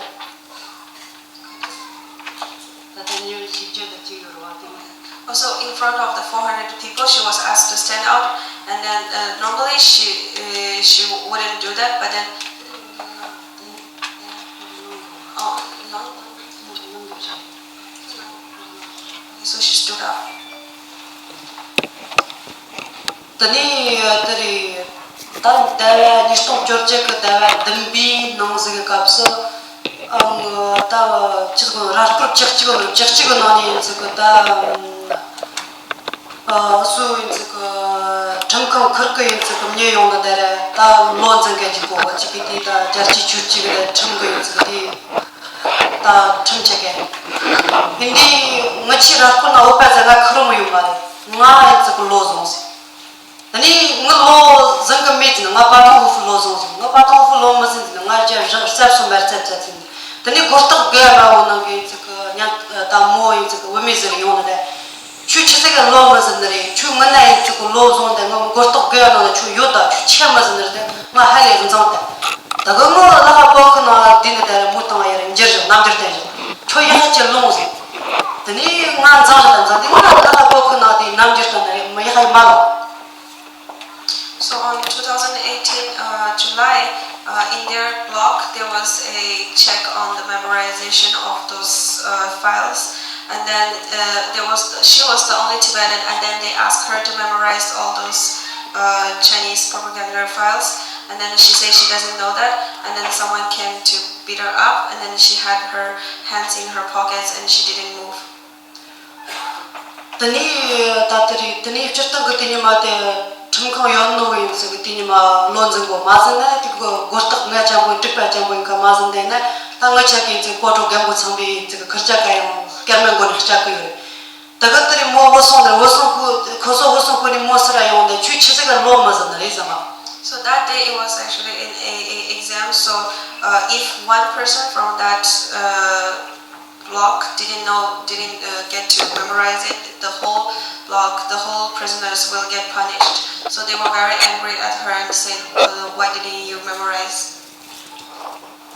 ད་ལྟ་ཉི་འོད་བཞི་བརྒྱ་དང་གཅིག་ཡོད་རེད་བ་དེ་མ་ཡིན། Also, in front of the four hundred people, she was asked to stand out, and then uh, normally she uh, she wouldn't do that, but then oh, no. So she stood up. དེ་ནས་དེ་རེད། ད་ཟླ་བ་ཉིས་སྟོང་བཅོ་བརྒྱད་ཀྱི་ཟླ་བ་བདུན་པའི་ནང་ཟིག་གི་སྐབས་སུ། ཨང་། ད་ཅི་ཟིག་ར་སྐོར་བཅུ་གཅིག་ལོ་བཅུ་གཅིག་གི་ནང་ནས་ཡིན་ཟིག་གི་ད། ཨ་སུ་ཡིན་ཟིག་གི་ཁྲིམས་ཁང་ཁུར་གི་ཡིན་ཟིག་གི་མྱི་ཡོང་ནི་དེ་རེད། ད་ལོ་འཛིན་གི་འཇུག་གོ་གཅིག་གི་དེ་ད་རྒྱལ་སྤྱིའི་ཆོས་གཅིག་གི་ཁྲིམས་གི་ཡིན་ཟིག་གི་དེ། ད་ཁྲིམས་ཆད་གི། ཡིན་དེ་ངི་ཆི་ར་སྐོར་ན་འོ་པ་ཟ་ང་ཁུར་མི་ཡོང་མ་རེད། ང་ཡིན་ཟིག་གི་ལོ་བཟུང་ཟིག་དེ་ནས་ངི་ལོ་ཟིན་གི་མེད་ཟིན་ང་པ་ཏོང་ཧུ་ཧྥུ་ལོ་ཟུང་ཟིན། ང་པ་ཏོང་ཧུ་ཧྥུ་ལོ་མི་ཟིན་ཟིན་ང་རྒྱ་རང་རྩབ་སོ་མར་རྩབ་རྩབ་ཟིན། དེ་ནས་གོ་རྟོགས་དགོས་མ་འོ་ནང་གི་ཚིག་གི་ཉན་ད་མོ་ཡིན་ཚིག་གི་བུད་མེད་ཟིག་ཡོང་ནི་རེད། ཁྱོད་ཆི་ཟིག་གི་ལོ་མི་ཟིན་ནི་རེད། ཁྱོད་ངི་ན་ཡིན་ཚིག་གི་ལོ་བཟུང་དེ་ང་གོ་རྟོགས་དགོས་ནང་ལ་ཁྱོད་ཡོད་ད་ཁྱོད་ཆེ་མི་ཟིན་ནི་རེད། ང་ཧ་ལས་རི་འཛང་དེ་ད་གི་ངི་ལ་ཧ་པོ་ཁི་ན་དེ་ནི་དེ་རེད། མོ་དང་ཡ་རེད་འགྱུར་རེད། རྣམ་འགྱུར་བསྟན་རེད། ཁྱོད་ཡ་ཧ་ཆེ་ལོང་ཟིན། དེ་ནས་ང་འཛང་རེད་ད་འཛང་དེ་ང་ལ་ཧ་པོ་ཁི་ན་དེ་རྣམ་འགྱུར་བསྟན་ནི་རེད། མི་ཡ་ཧ་ཡི་མ་ལོང་། So on two thousand eighteen uh, July, uh, in their blog, there was a check on the memorization of those uh, files. And then uh, there was she was the only Tibetan, and then they asked her to memorize all those uh, Chinese propaganda files. And then she said she doesn't know that. And then someone came to beat her up, and then she had her hands in her pockets, and she didn't move. དེ་ནས་ད་དེ་རེད། དེ་ནས་སྤྱིར་བཏང་གི་དེ་ཉི་མ་དེ་ཁྲིམས་ཁང་ཡོད་ནོ་གི་ཡིན་ཟིག་གི་དེ་ཉི་མ་ལོ་འཛིན་གོ་མ་ཟིན་ན་དེ་གི་གོ་རྟགས་ང་ཅན་པོ་འགྲིག་པ་ཅན་པོ་ཡིན་ཁ་མ་ཟིན་དེ་ན་ད་ང་ཆ་གི་ཡིན་ཟིག་གོ་ཀྲོ་རྒན་པོ་ཚང་པའི་ཡིན་ཟིག་གི་ཁུར་ཆ་ག་ཡང་སྐར་མའི་མགོ་ནས་སྐྲག་གི་ཡོད་རེད། ད་གི་དེ་རེད། མོ་བུ་སོང་ནས་བུ་སོང་ཁུ་ཁོ་སོ་བུ་སོང་ཁུ་ནས་མོ་སི་ར་ཡོང་ནས་ཁྱོད་ཆི་ཟིག་གི་ལོ་མ་ཟིན་ན་རེད་ཟེར་མ། So that day it was actually in a, a exam. So uh, if one person from that uh, block didn't know, didn't uh, get to memorize it, the whole block, the whole prisoners will get punished. So they were very angry at her and said, uh, "Why didn't you memorize?"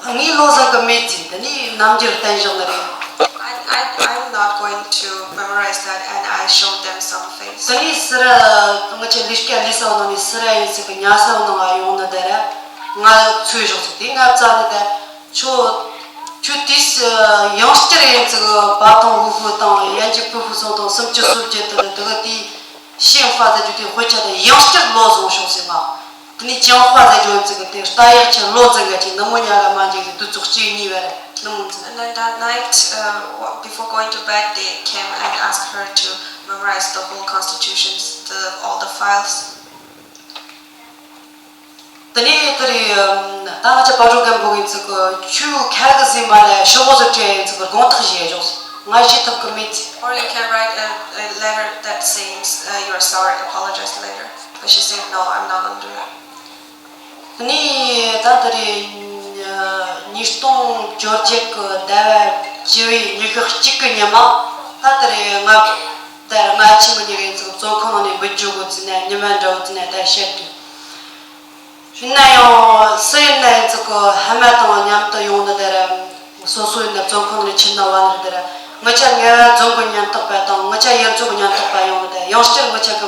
ངའི་ལོ་ཟིན་གི་མེད་ཅིང་དེ་ནས་རྣམ་འགྱུར་བསྟན་བཞག་ནི་རེད། I, I, I'm not going to memorize that, and I showed them some face. དེ་ནས་སི་ར་ངི་ཆ་ལས་ཀ་ལས་ས་བ་ནང་ནས་སི་ར་ཡིན་ཟིག་གི་ཉ་ས་བ་ནང་ང་ཡོང་ནི་དེ་ར་ང་ཚོས་བཞག་ཟིག་དེ་ང་བཙལ་ནི་དེ། ཁྱོད། ཁྱོད་དེས་ཡང་བསྐྱར་ཡིན་ཙི་གི་པ་ཐང་ཧུ་ཧྥུ་དང་ཡན་ཅིག་ཕུ་ཧྥུ་སོང་དང་སུམ་ཅུ་སོ་བརྒྱད་དེ་ལ་དེ་གི་དེའི་ཤེས་ཧྥ་ཟེར་རྒྱུ་དེའི་དཔེ་ཆ་དེ་ཡང་བསྐྱར་ལོ་བཟུང་ཤོག་ཟེར་ང་། དེ་ནས་ཅང་ཧྥ་ཟེར་རྒྱུ་ཡིན་ཙི་གི་དེ་རྟ་ཡག་ཆེ་ལོ་འཛིན་ག་ཅིག་ནུབ་མོ་ཉལ་ག་མ་འཇིག་ཟེར་དུས་ཚོགས་གཅིག་གཉིས་བར་ནུབ་མོ་འཛིན། And then that night, uh, before going to bed, they came and asked her to memorize the whole constitutions, the, all the files. དེ་ནས་དེ་རེད། ད་ང་ཅག་པ་ཀྲོ་རྒན་པོ་གིས་ཚིག་གི་ཆུ་ཁ་གི་ཟིན་མ་ལ་ཤོག་བུ་ཟིག་སྤྲད་ཡིན་ཚིག་གི་དགོངས་དག་བཞེས་ཡོད། ང་ཞུ་ཐུབ་གི་མེད། Or you can write a, a letter that says uh, you're sorry, apologize later. But she said, "No, I'm not gonna do it." དེ་ནས་ད་དེ་རེད། ཉིས་སྟོང་བཅོ་བརྒྱད་གི་ཟླ་བ་བཅུ་བའི་ཉི་ཤུ་གཅིག་གི་ཉི་མ་ད་དེ་རེད། ང་ད་ང་ཆི་མི་ཉི་གི་ཚིག་བཙོན་ཁང་ནང་ནས་འབུད་རྒྱུ་གི་ཟིན་ན་ཉི་མ་འདྲ་བོ་ཟིན་ན་ད་བཤད་དུས། ཡིན་ན་ཡང་སུ་ཡིན་ན་ཡིན་ཙི་གོ་ཕ་མ་དང་མཉམ་དུ་ཡོང་ནི་དེ་ར། སོ་སོ་ཡིན་ན་བཙོན་ཁང་ནས་ཕྱིར་ན་བ་ནི་དེ་ར། ངི་ཆ་ངལ་བ་རྫོང་གི་ཉེན་རྟོག་པ་དང་ངི་ཆ་ཡུལ་ཚོ་གི་ཉེན་རྟོག་པ་ཡོང་ནི་དེ་ཡང་བསྐྱར་ངི་ཆ་གི་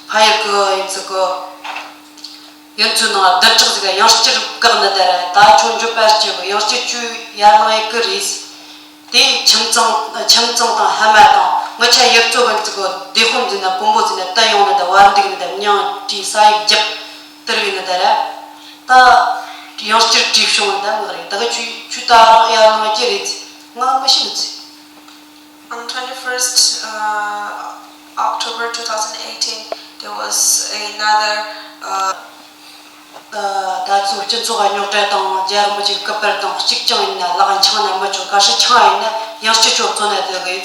ཕ་ཡུལ་གི་ཡིན་ཙི་གོ་ཡུལ་ཚོའི་ནང་བདུན་ཕྲག་ཟིག་ཡང་བསྐྱར་བཀག་ནི་དེ་ར། ད་ཁྱོད་འགྱོད་པ་སྐྱེ་གི་ཡང་བསྐྱར་ཁྱོད་ཡར་ལངས་ཡི་གི་རེད། དེ་ཁྱིམ་ཚང་ཁྱིམ་ཚང་དང་ཕ་མ་དང་ངི་ཆ་ཡུལ་ཚོ་གི་ཚིག་གི་སྡེ་དཔོན་ཟིན་ན་དཔོན་པོ་ཟིན་ན་ད་ཡོང་ནི་ད་བར་འདུག་ནི་ད་མྱང་དྲིས་ས་ཡིག་རྒྱབ་དེར་བས་ནི་ད་ར། ད་ཡང་བསྐྱར་དྲིས་བྱུང་ད་ངག་རེད། ད་གི་ཆུ་ཆུ་ད་རང་ཡར་ལངས་ཀྱི་རེད། ང་མི་ཤེས་ནི་ཚིག On twenty-first uh, October two thousand eighteen, there was another uh, ད་ཚོ་སྤྱི་ཚོགས་རྙོག་དྲ་དང་རྒྱལ་རིམ་གྱི་སྐུ་པར་དང་གཅིག་ཀྱང་ཡིན་ན་ལག་འཆང་ན་མི་ཆོག་ག་ཧྲི་ཆང་ཡིན་ན་ཡང་སྤྱི་ཆོག་བཙོན་ན་དེ་གི་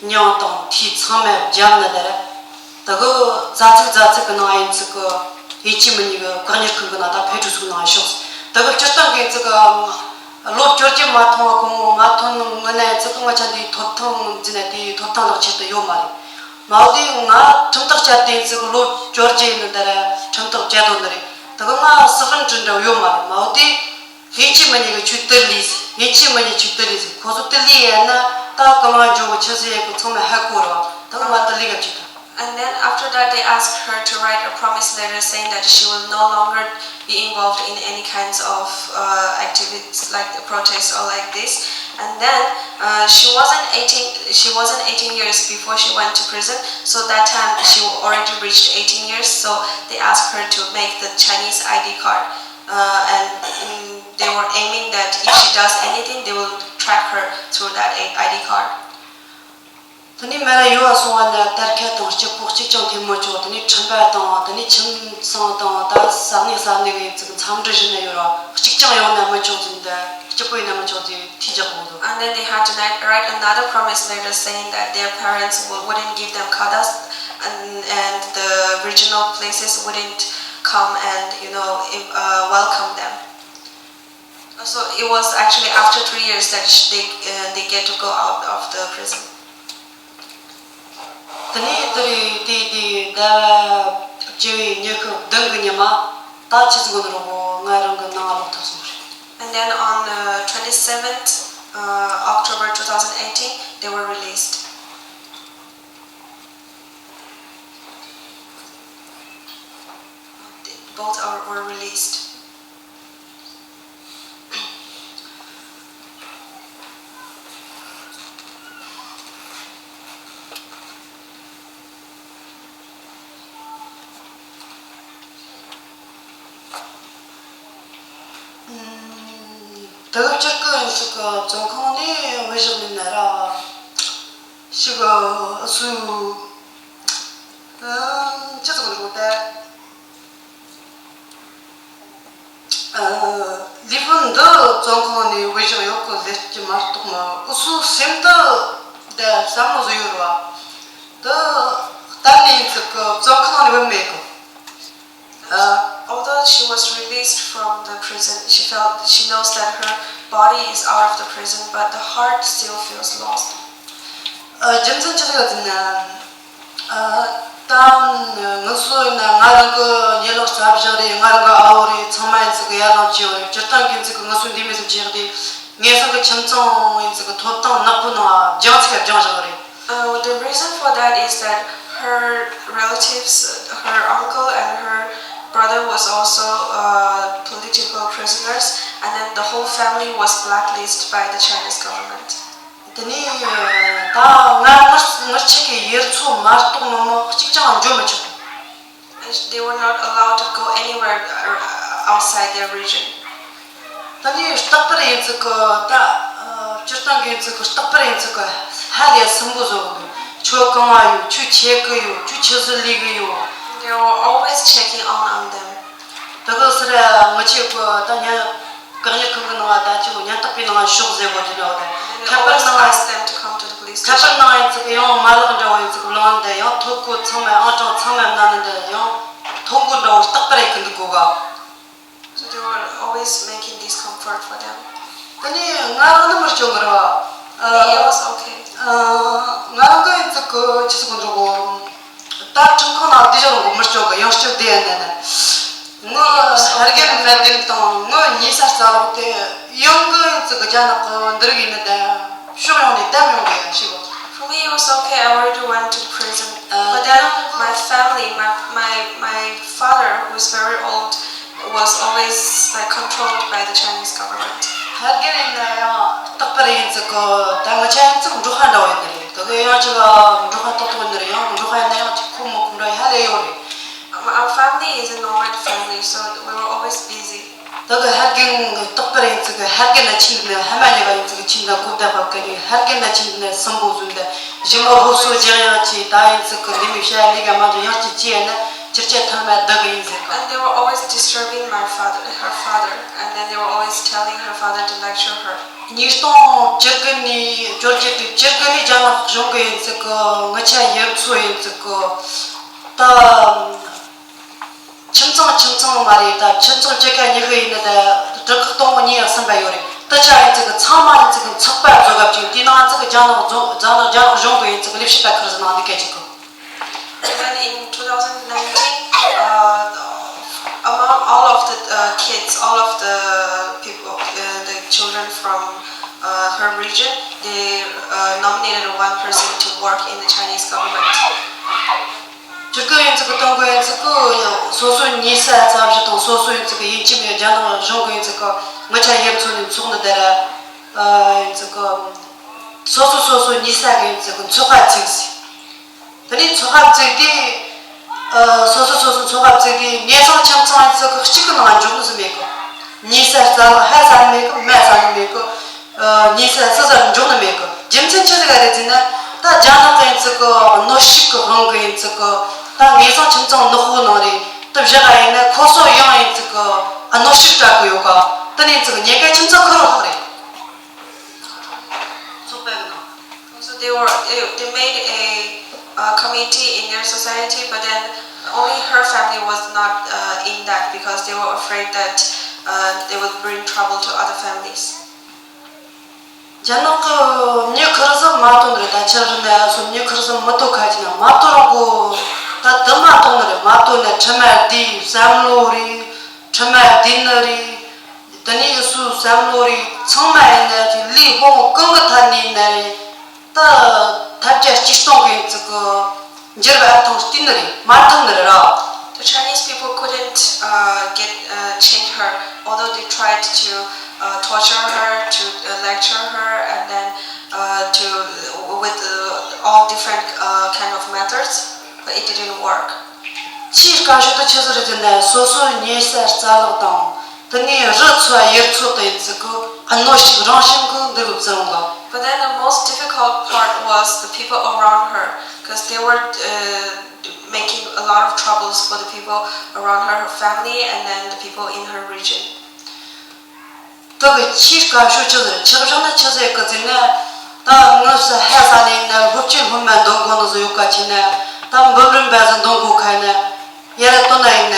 མྱང་དང་ཐིས་ཚང་མ་བརྒྱབ་ནི་དེ་ར། དེ་གི་རྫ་ཚིག་རྫ་ཚིག་གི་ནང་ཡིན་ཚིག་གི་ཡིན་གཅིག་མིན་གཉིས་གི་བཀག་ཉར་ཁང་གི་ནང་ད་ཕེ་ཁྲུ་ཚུགས་ནང་ཤོག་དེ་གི་སྤྱིར་བཏང་གི་ཚིག་གི་ལོ་བཅོ་བརྒྱད་མ་ཐོན་གོང་མ་ཐོན་ངོ་ན་ཡིན་ཚིག་གི་ང་ཆ་འདིའི་ཐོབ་ཐང་འཛིན་ན་དེའི་ཐོབ་ཐང་ལག་ཁྱེར་དུ་ཡོད་མ་རེད། མའོ་དེ་ང་ཁྲིམས་ཐག་བཅད་དེ་ཚིག་ལོ་བཅོ་བརྒྱད་ཡིན་ནི་དེ་ར་ཁྲིམས་ཐག་བཅད་དོ་ནི་རེད། དེ་གི་ང་སི་ཧྥིན་ཀྲི་འདྲ་བོ་ཡོད་མ་རེད། མའོ་དེ་ཡིན་གཅིག་མིན་གཉིས་གི་ཆུ་དེ་ལས་ཡིན་གཅིག་མིན་གཉིས་ཆུ་དེ་ལས་ཁོ་ཚོ་དེ་ལས་ཡིན་ན་ད་གང་ང་འཇོག་གི་ཆི་ཟིག་ཡེ་གི་ཚང་མ་ཧ་གོ་ར་བ་དེ་གི་ང་དེ་ལས་ག་བཅུག་ད། And then after that, they asked her to write a promise letter saying that she will no longer be involved in any kinds of uh, activities like the protests or like this. And then Uh, she wasn't eighteen, she wasn't eighteen years before she went to prison, so that time she already reached eighteen years, so they asked her to make the Chinese I D card. Uh, and mm, they were aiming that if she does anything, they will track her through that I D card. དེ་ནས་མ་ར་ཡུལ་ལ་སོང་བ་ན་དར་ཁ་དང་སྐྱིད་པོ་གཅིག་ཀྱང་ཐེབས་མི་ཆོག་དེ་ནས་ཁྲིམས་པ་དང་དེ་ནས་ཁྱིམ་ཚང་དང་ད་ས་གནས་ས་གནས་ཀྱི་ཚིག་འཚམས་འདྲི་ཞུ་ན་ཡོད་ར་གཅིག་ཀྱང་ཡོང་ན་མི་ཆོག་ཟིན་ད་སྐྱིད་པོ་ཡིན་ན་མི་ཆོག་ཟིན་ཐིས་རྒྱག་གོ་དོ། And then they had to like, write another promise letter saying that their parents w- wouldn't give them kadas and, and the regional places wouldn't come and, you know, if- uh, welcome them. So it was actually after three years that sh- they, uh, they get to go out of the prison. དེ་ནས་དེ་རེད་དེ་དེ་ཟླ་བ་བཅུ་བའི་ཉི་ཤུ་བདུན་གི་ཉི་མ་ད་ཆི་ཟིག་གོ་ནི་རོགས་གོ་ང་རང་གི་ནང་ལོག་ཐུབ་སོང་རེད། And then on uh, twenty-seventh uh, October two thousand eighteen, they were released. Both are, were released. དེ་སྤྱིར་གི་ཡིན་ཟིག་གི་བཙོན་ཁང་ནས་བུད་བཞག་ནས་ན་ར་ཞིག་སུ་ཅི་ཟིག་འགྲོ་དེ། ལི་ཧྥུན་འདི་བཙོན་ཁང་ནས་བུད་བཞག་ཡོད་གི་ཟེར་གྱི་མ་གཏོགས་མ་འུ་སུའི་སེམས་དུ་དེ་བསམ་བློ་བཟོ་ཡོད་ར་བ། འདི་གཏན་ནས་ཡིན་ཚུལ་གི་བཙོན་ཁང་ནས་བུད་མེད་གི། Although she was released from the prison, she felt she knows that her body is out of the prison, but the heart still feels lost. རྒྱུ་མཚན་ཅི་ཟིག་ཡོད་ཟེར་ན། ད་ང་ཚོ་ཡིན་ན་ང་རང་གི་ཉེ་ལོགས་རྩ་བཞག་རེད། ང་རང་གི་ཨ་བོ་རེད། ཚང་མ་ཡིན་ཚིག་གི་ཡར་ལངས་བྱས་ཡོད་རེད། སྤྱིར་བཏང་གི་ཡིན་ཚིག་གི་ང་ཚོའི་འདི་མི་ཚོ་བྱས་ཏེ་ངེད་ཚང་གི་ཁྱིམ་ཚང་ཡིན་ཚིག་གི་ཐོབ་ཐང་ནག་པོའི་ནང་རྒྱང་ཚིག་ག་རྒྱང་བཞག་རེད། Uh, the reason for that is that her relatives, her uncle and her brother was also uh, political prisoners, and then the whole family was blacklisted by the Chinese government. དེ་ནས་ད་ང་ངར་ངར་ཆེ་གི་ཡུལ་ཚོ་མ་གཏོགས་མི་མང་གཅིག་ཀྱང་འགྲོ་མི་ཆོག They were not allowed to go anywhere uh, outside their region. ད་ནི་རྟག་པར་ཡིན་ཚུལ་གི་ད་སྤྱིར་བཏང་གི་ཡིན་ཚུལ་གི་རྟག་པར་ཡིན་ཚུལ་གི་ཧ་ལས་སུན་པོ་བཟོ་གི་འདུག་ཁྱོད་གང་ང་ཡོད། ཁྱོད་ཆེ་གི་ཡོད། ཁྱོད་ཆི་ཟིག་ལས་གི་ཡོད། They were always checking on on them. ད་གི་སི་ར་ངི་ཆེ་གི་ད་ཉ་བཀག་ཉར་ཁང་གི་ནང་ང་ད་ཅིག་ཉ་ཐག་པའི་ནང་ང་ཤོག་ཟེར་གོ་དུས་ནོ། ད་ཁ་པར་ནང་ང་ཁ་པར་ནང་ཡིན་ཚུལ་གི་ཡང་མ་ལག་འདྲ་བོ་ཡིན་ཚུལ་གི་བླངས་འདི་ཡང་ཐོ་གོ་ཚང་མ་ཨང་གྲངས་ཚང་མ་མནན་འདི་ཡང་ཐོ་གོ་འདྲ་བོ་རྟག་པར་ཡིན་གི་འདུག་གོ་ག So they were always making discomfort for them. དེ་ནས་ང་རང་ནི་མི་སྐྱོ་གི་རེད་བ། It was okay. ང་རང་གི་ཡིན་ཚུལ་གི་ཆི་ཟིག་གི་འགྲོ་གོ་ད་ཁྲིམས་ཁང་ནང་བསྡད་བཞག་རུང་མི་སྐྱོ་གི་ཡང་སྐྱོ་བསྡད་ཡ་ནི་ནི། ངི་ཧར་རྒན་མར་རྒན་དང་ངི་ཉེ་ས་རྩ་ལག་དེ་ཡང་གི་ཡིན་ཚུལ་གི་རྒྱ་ནག་གི་འདི་རིགས་ཡིན་ནི་ད་ཕྱོགས་ཡོང་ནས་བསྡད་ཡོང་གི་ཡ་ཞིག་གོ But then my, my, my father, who is very old, was always like controlled by the Chinese government. ཕ་གི་ཡིན་ན་ཡང་རྟག་པར་ཡིན་ཙི་གོ་ད་ང་ཆ་ཡིན་ཙི་འབྲོག་པ་འདྲ་བོ་ཡིན་ནི་རེད། ད་གི་ཡང་ཅིག་འབྲོག་པ་ཏོག་ཏོག་ཡིན་ནི་རེད། ཡང་འབྲོག་པ་ཡིན་ན་ཡང་ཅིག་ཁོ་མོ་ཁོ་འདྲ་ཧ་ལས་ཡོད་རེད། Um, our family is a nomad family, so we were always busy. ད་གི་ཕ་གི་རྟག་པར་ཡིན་ཙི་གི་ཕ་གི་ན་ཆིན་ནི་ཕ་མ་ཉེ་བ་ཡིན་ཙི་གི་ཆིན་ན་གོ་བདག་པ་གི་ནི་ཕ་གི་ན་ཆིན་ནི་སམ་བོ་ཟུན་ད་ཞིམ་པོ་ཧོབ་སོ་རྒྱག་ཡང་ཅི་ད་ཡིན་ཙི་གི་ནི་མི་ཤ་ལི་ག་མ་ཡང་ཅི་ཅི་ཡ་ན་ཅིར་ཅེ་ཐང་མ་ད་གི་ཡིན་ཟེར་གི And they were always disturbing my father, her father, and then they were always telling her father to lecture her. ཉིས་སྟོང་བཅུ་དགུ་ནས་བཅོ་བརྒྱད་དུ་བཅུ་དགུ་ནས་རྒྱ་ནག་གཞུང་གི་ཡིན་ཙི་གི་ངི་ཆ་ཡིན་ཚོ་ཡིན་ཙི་གི་ད། ཁྱིམ་ཚང་ཁྱིམ་ཚང་མ་རེད། ད་ཁྱིམ་ཚང་གཅིག་ག་ཉི་ཤུ་ཡིན་ན་ད་གྲི་ཁོག་སྟོང་པོ་ཉིས་ཡ་གསུམ་པ་ཡོད་རེད། ད་ཆ་ཡིན་ཙི་གི་ཚང་མ་ཡིན་ཙི་གི་ཚགས་པར་བཟོ་གབ་ཅིག་དེ་ནང་ཙི་གི་རྒྱ་ནག་རྫོང་རྒྱ་ནག་རྒྱ་ནག་གཞུང་གི་ཡིན་ཙི་གི་ལས་བྱེད་པ་ཁག་ཟིག་ནང་འདི་སྐད་ཅིག་གི Even in two thousand nineteen, uh, among all of the uh, kids, all of the people, uh, the children from uh, her region, they uh, nominated one person to work in the Chinese government. ཅིག་གི་ཡིན་ཙི་གི་གཏོང་གི་ཡིན་ཙི་གི་སོ་སོ་ཉེ་ས་རྩ་བཞི་དང་སོ་སོ་ཡིན་ཙི་གི་ཡིན་གཅིག་མིན་རྒྱ་ནག་གཞུང་གི་ཡིན་ཙི་གི་ངི་ཆ་ཡིན་ཚོ་ནས་ཚོགས་འདུ་དེ་ར་ཡིན་ཙི་གི་སོ་སོ་སོ་སོ་ཉེ་ས་གི་ཡིན་ཚུལ་གྱི་ཚོགས་པ་བཙུགས་ཟིན། དེ་ནས་ཚོགས་པ་བཙུགས་དུས། ཨ། སོ་སོ་སོ་སོ་ཚོགས་པ་བཙུགས་དུས་ཉེ་ཚང་ཁྱིམ་ཚང་ཡིན་ཚུལ་གྱི་གཅིག་གི་ནང་འཇོག་ནི་ཟིག་མེད་གི། ཉེ་ས་རྩ་ལག་ཕ་ཟེར་ནི་མེད་གི། མ་ཟེར་ནི་མེད་གི། ཨ། ཉེ་ས་སུ་ཟེར་འཇོག་ནི་མེད་གི། རྒྱུ་མཚན་ཆི་ཟིག་ག་རེད་ཟེར་ན། ད་རྒྱ་ནག་གི་ཡིན་ཚུལ་གྱི་གནོད་ཤུགས་ཀྱི་དབང་གིས་ཡིན་ཚུལ་གྱི། ད་ཉེ་ཚང་ཁྱིམ་ཚང་ནག་པོའི་ནང་རེད། དེ་བཞག་ག་ཡིན་ན་ཁོ་ཚོ་ཡང་ཡིན་ཚུལ་གྱི་གནོད་ཤུགས་སྤྲད་གི་ཡོད་ག། དེ་ནས་ཡིན་ཚུལ་གྱི་ཉེན་ཁ་ཁྱིམ་ཚང་ཁེར་རོ་ལྷག་རེད། ཚོགས་པའི་ནང་། So they were, they, they made a, uh, committee in their society, but then only her family was not, uh, in that because they were afraid that, uh, they would bring trouble to other families. རྒྱ་ནག་གི་མྱི་ཁེར་རོ་ཟིག་མ་གཏོགས་ནི་རེད། ད་ཆ་རེ་ནས་སོ་མྱི་ཁེར་རོ་ཟིག་མི་གཏོགས་ཁ་ཅིག་ན་མ་གཏོགས་རང་གོ། ད་དུ་མ་གཏོགས་ནི་རེད། མ་གཏོགས་ནས་ཁྲིམས་མ་བསྡུས་བསམ་བློ་རེད། ཁྲིམས་མ་བསྡུས་ནི་རེད། དེ་ནས་ཡུལ་སྲོལ་བསམ་བློ་རེད། ཚང་མ་ཡིན་ན་ཅིག་ལུས་ཕུང་གང་གི་ཐད་ནས་ཡིན་ན་རེད། ད་ཐབས་བརྒྱ་ཇུས་སྟོང་གི་ཡིན་ཚུལ་གྱི་འགྱུར་བ་ཐང་སྟེ་ནི་རེད། མ་ཐུབ་ནི་རེད་ར། The Chinese people couldn't, uh, get, uh, change her, although they tried to, uh, torture her, to, uh, lecture her, and then, uh, to, with, uh, all different, uh, kind of methods, but it didn't work. ཆེས་དཀའ་ཤོས་དེ་ཆི་ཟིག་རེད་ཟེར་ན། སོ་སོའི་ཉེ་ས་རྩ་ལག་དང་། དེ་ནས་རི་ཚོ་ཡུལ་ཚོ་དེ་ཡིན་ཚུལ་གྱི་གནོད་ཤུགས་རང་བཞིན་གྱིས་འདི་རུ་བརྩི་རུང་ག། But then the most difficult part was the people around her, because they were, uh, making a lot of troubles for the people around her, her family, and then the people in her region. དེ་གི་ཆེས་དཀའ་ཤོས་ཆི་ཟིག་རེད། ཆག་བཞག་ན་ཆི་ཟིག་གི་ཟེར་ན། ད་དངོས་སུ་ཧ་ས་ནས་ན་སློབ་ཆེན་སློབ་མ་འདོན་དགོས་ནི་ཟིག་ཡོད་ག་ཅིག་ན། ད་འབུམ་རམས་པ་ཟིག་འདོན་དགོས་ཁ་ན། ཡར་ལྟོས་ན་ཡིན་ན།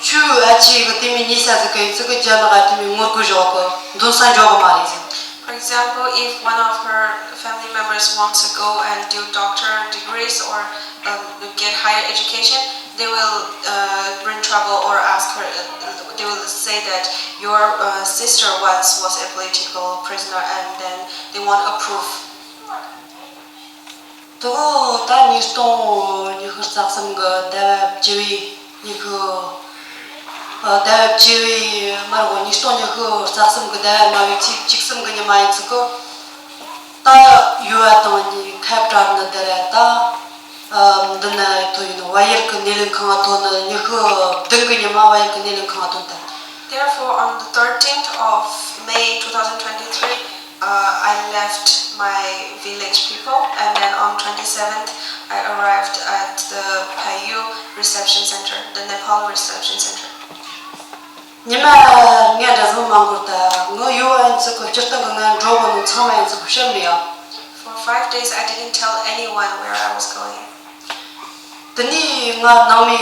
ཁྱོའི་ཨ་ཅེ་གི་དེ་མོ་ཉེ་ས་ཟིག་གི་ཡིན་ཚུལ་གྱི་རྒྱ་ནག་ག་དེ་མོ་ངོ་རྒོལ་བཞག་གི་འདུན་ས་འཇོག་གི་མ་རེད་ཟེར། For example, if one of her family members wants to go and do doctor degrees or, um, get higher education, they will, uh, bring trouble or ask her, uh, they will say that your, uh, sister once was a political prisoner and then they want a proof. དེ་གོ་ད་ཉིས་སྟོང་ཉི་ཤུ་རྩ་གསུམ་གི་ཟླ་བ་བཅུ་བའི་ཉི་ཤུ། ཨ། ཟླ་བ་བཅུ་བའི་མར་གོ་ཉིས་སྟོང་ཉི་ཤུ་རྩ་གསུམ་གི་ཟླ་བ་ལྔ་བའི་ཚེས་བཅུ་གསུམ་གི་ཉི་མ་ཡིན་ཚུལ་གོ། ད་ཡུལ་བ་དང་ཉེ་ཁ་བྲལ་ནི་དེ་ར་ད། ཨ། འདི་ན་ཐོན་ཡིན་ནོ། བལ་ཡུལ་གི་སྣེ་ལེན་ཁང་ང་ཐོན་ནི། ཉི་ཤུ་བདུན་གི་ཉི་མ་བལ་ཡུལ་གི་སྣེ་ལེན་ཁང་ང་ཐོན་ཏེ། Therefore, on the thirteenth of May two thousand twenty-three, uh, I left my village people, and then on twenty-seventh, I arrived at the Phayu Reception Center, the Nepal Reception Center. ཉི་མ་ལྔ་འདྲ་ཟིག་མ་འགོར་ད། ངའི་ཡུལ་བ་ཡིན་ཚུལ་གྱི་སྤྱིར་བཏང་གི་ང་འགྲོ་གི་ནོ་ཚང་མ་ཡིན་ཚུལ་གྱི་བཤད་མི་ཡ། For five days, I didn't tell anyone where I was going. དེ་ནས་ང་ནང་མི་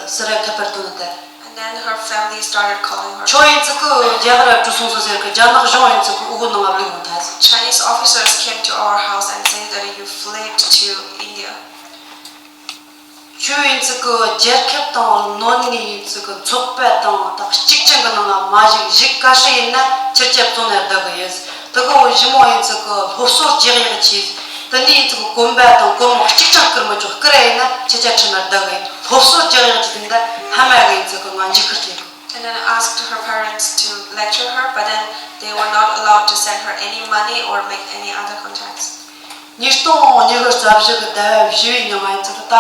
སུ་ར་ཁ་པར་བཏང་ནི་ད། And then her family started calling her. ཁྱོད་ཡིན་ཚུལ་གྱི་རྒྱ་གར་བྲོས་སོང་ཟེར་གི། རྒྱ་ནག་གཞུང་ཡིན་ཚུལ་གྱི་འུ་གུ་ནང་ང་བླུགས་ཡོང་ད་ཟེར། Chinese officers came to our house and said that you fled to India. ཁྱོད་ཡིན་ཚུལ་གྱི་རྒྱལ་ཁབ་དང་ནང་ནས་ཡིན་ཚུལ་གྱི་ཚོགས་པ་དང་ད་གཅིག་ཅན་གྱི་ནང་ལ་མ་ཞུགས། ཞུགས་ག་ཧྲི་ཡིན་ན་ཕྱིར་ཆད་བཙོང་ནས་བསྡད་གི་ཡིན། དེ་གི་འོ་ཞི་མོ་ཡིན་ཚུལ་གྱི་སློབ་གསོ་རྒྱག་ཡག་ཆེད། དེ་ནས་ཡིན་ཚུལ་གྱི་གོམ་པ་དང་གོམ་གཅིག་ཀྱང་བསྐུར་མི་ཆོག་བསྐུར་ཡ་ཡིན་ན་ཕྱིར་ཆད་ཁྲིད་ནས་བསྡད་གི་ཡིན། སློབ་གསོ་རྒྱག་ཡག་ཆེད་དེ་འདྲ་ཧ་མ་གི་ཡིན་ཚུལ་གྱི་ང་འཇིགས་སྐུལ་བྱེད་གི། And then asked her parents to lecture her, but then they were not allowed to send her any money or make any other contacts. ཉིས་སྟོང་ཉི་ཤུ་རྩ་བཞི་གི་ཟླ་བ་བཞི་བའི་ཉི་མ་ཡིན་ཚུལ་ད།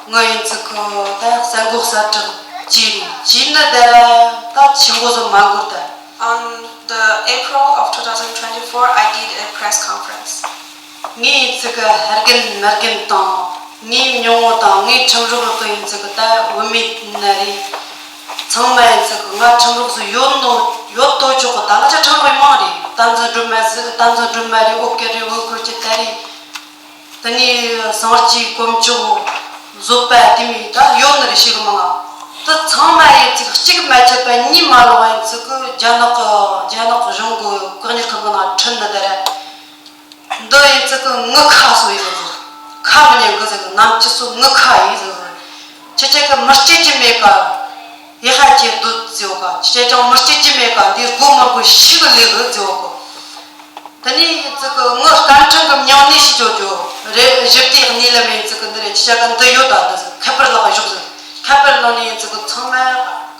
ང་ཡིན་ཚུལ་གྱི་ད་གསར་འགོད་གསལ་བསྒྲགས་བྱས་རེད། བྱས་ནི་དེ་ར་ད་ཆེན་པོ་ཟིག་མ་འགོར་ད། On the April of two thousand twenty-four, I did a press conference. ངའི་ཡིན་ཚུལ་གྱི་ཧ་རྒན་མ་རྒན་དང་། ངའི་མྱིང་ངོ་དང་ངའི་ཁྲིམས་རོགས་གི་ཡིན་ཚུལ་གྱི་ད་བུད་མེད་ན་རེ། ཚང་མ་ཡིན་ཚུལ་གྱི་ང་ཁྲིམས་རོགས་སུ་ཡོད་ནོ་ཡོད་དོ་ཆོག་གི། ད་ང་ཅག་ཁྲིམས་རོགས་མང་རེད། བསྟན་འཛིན་སྒྲོལ་མ་ཟིག་བསྟན་འཛིན་སྒྲོལ་མ་རེད། ཨོ་ཀེ་རེད། ཝུན་ཁུར་གྱི་ད་རེད། དེ་ནས་སངས་རྒྱས་དཀོན་མཆོག་བཟོད་པ་དེ་མོ་ད་ཡོད་ནི་རེད། ཤེས་གི་མང་ང་། དེ་ཚང་མ་ཡིན་ཚུལ་གཅིག་མ་ཆད་པ་གཉིས་མ་ལོག་ཡིན་ཚུལ་གྱི་རྒྱ་ནག་གི་རྒྱ་ནག་གཞུང་གི་བཀག་ཉར་ཁང་གི་ནང་ཁྲིད་ནི་དེ་རེད། འདི་ཡིན་ཚུལ་གྱི་ངི་ཁ་སོ་ཡིན་ཟེར། ཁ་མི་ཉན་གི་ཟེར། ནམ་ཅི་སོ་ངི་ཁ་ཡིན་ཟེར། ཁྱེད་ཅག་གི་མི་སྐྱེ་རྒྱུ་མེད་ག། ཡི་ཧ་ཅེ་སྡོད་ཟེར་ག། ཁྱེད་ཅག་མི་སྐྱེ་རྒྱུ་མེད་ག། འདི་སྒོ་མང་པོ་ཞིག་གི་ལས་གི་ཟེར་ག། དེ་ནས་ཡིན་ཚུལ་གྱི་ངི་སྐར་ཕྲེང་གི་མྱིང་ནས་ཤི་ཅོ་ཅོ་རེད། ཞི་བདེའི་གནས་ལམ་ཡིན་ཚུལ་གྱི་འདི་རེད། ཁྱེད་ཅག་གི་འདི་ཡོད་ད་འདི་ཟེར། ཁ་པར་ལག་ག་ཞོག་ཟེར། ཁ་པར་ནང་ནས་ཡིན་ཚུལ་གྱི་ཚང་མ་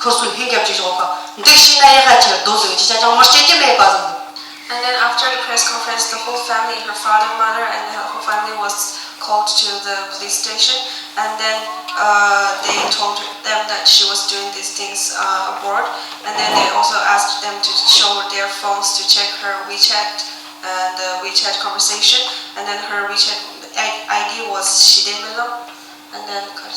ཁུར་སོ་ཧིན་རྒྱབ་ཅིག་ཞོག་ག། འདུག་ཤེས་ན་ཡི་ཧ་ཅེ་སྡོད་ཟེར། ཁྱེད་ཅག་མི་སྐྱེ་རྒྱུ་མེད་ག་ཟེར། And then after the press conference, the whole family, her father, mother, and her whole family was called to the police station. And then uh, they told them that she was doing these things uh, abroad. And then they also asked them to show their phones to check her WeChat and the WeChat conversation. And then her WeChat I D was Shidemelo. And then, uh,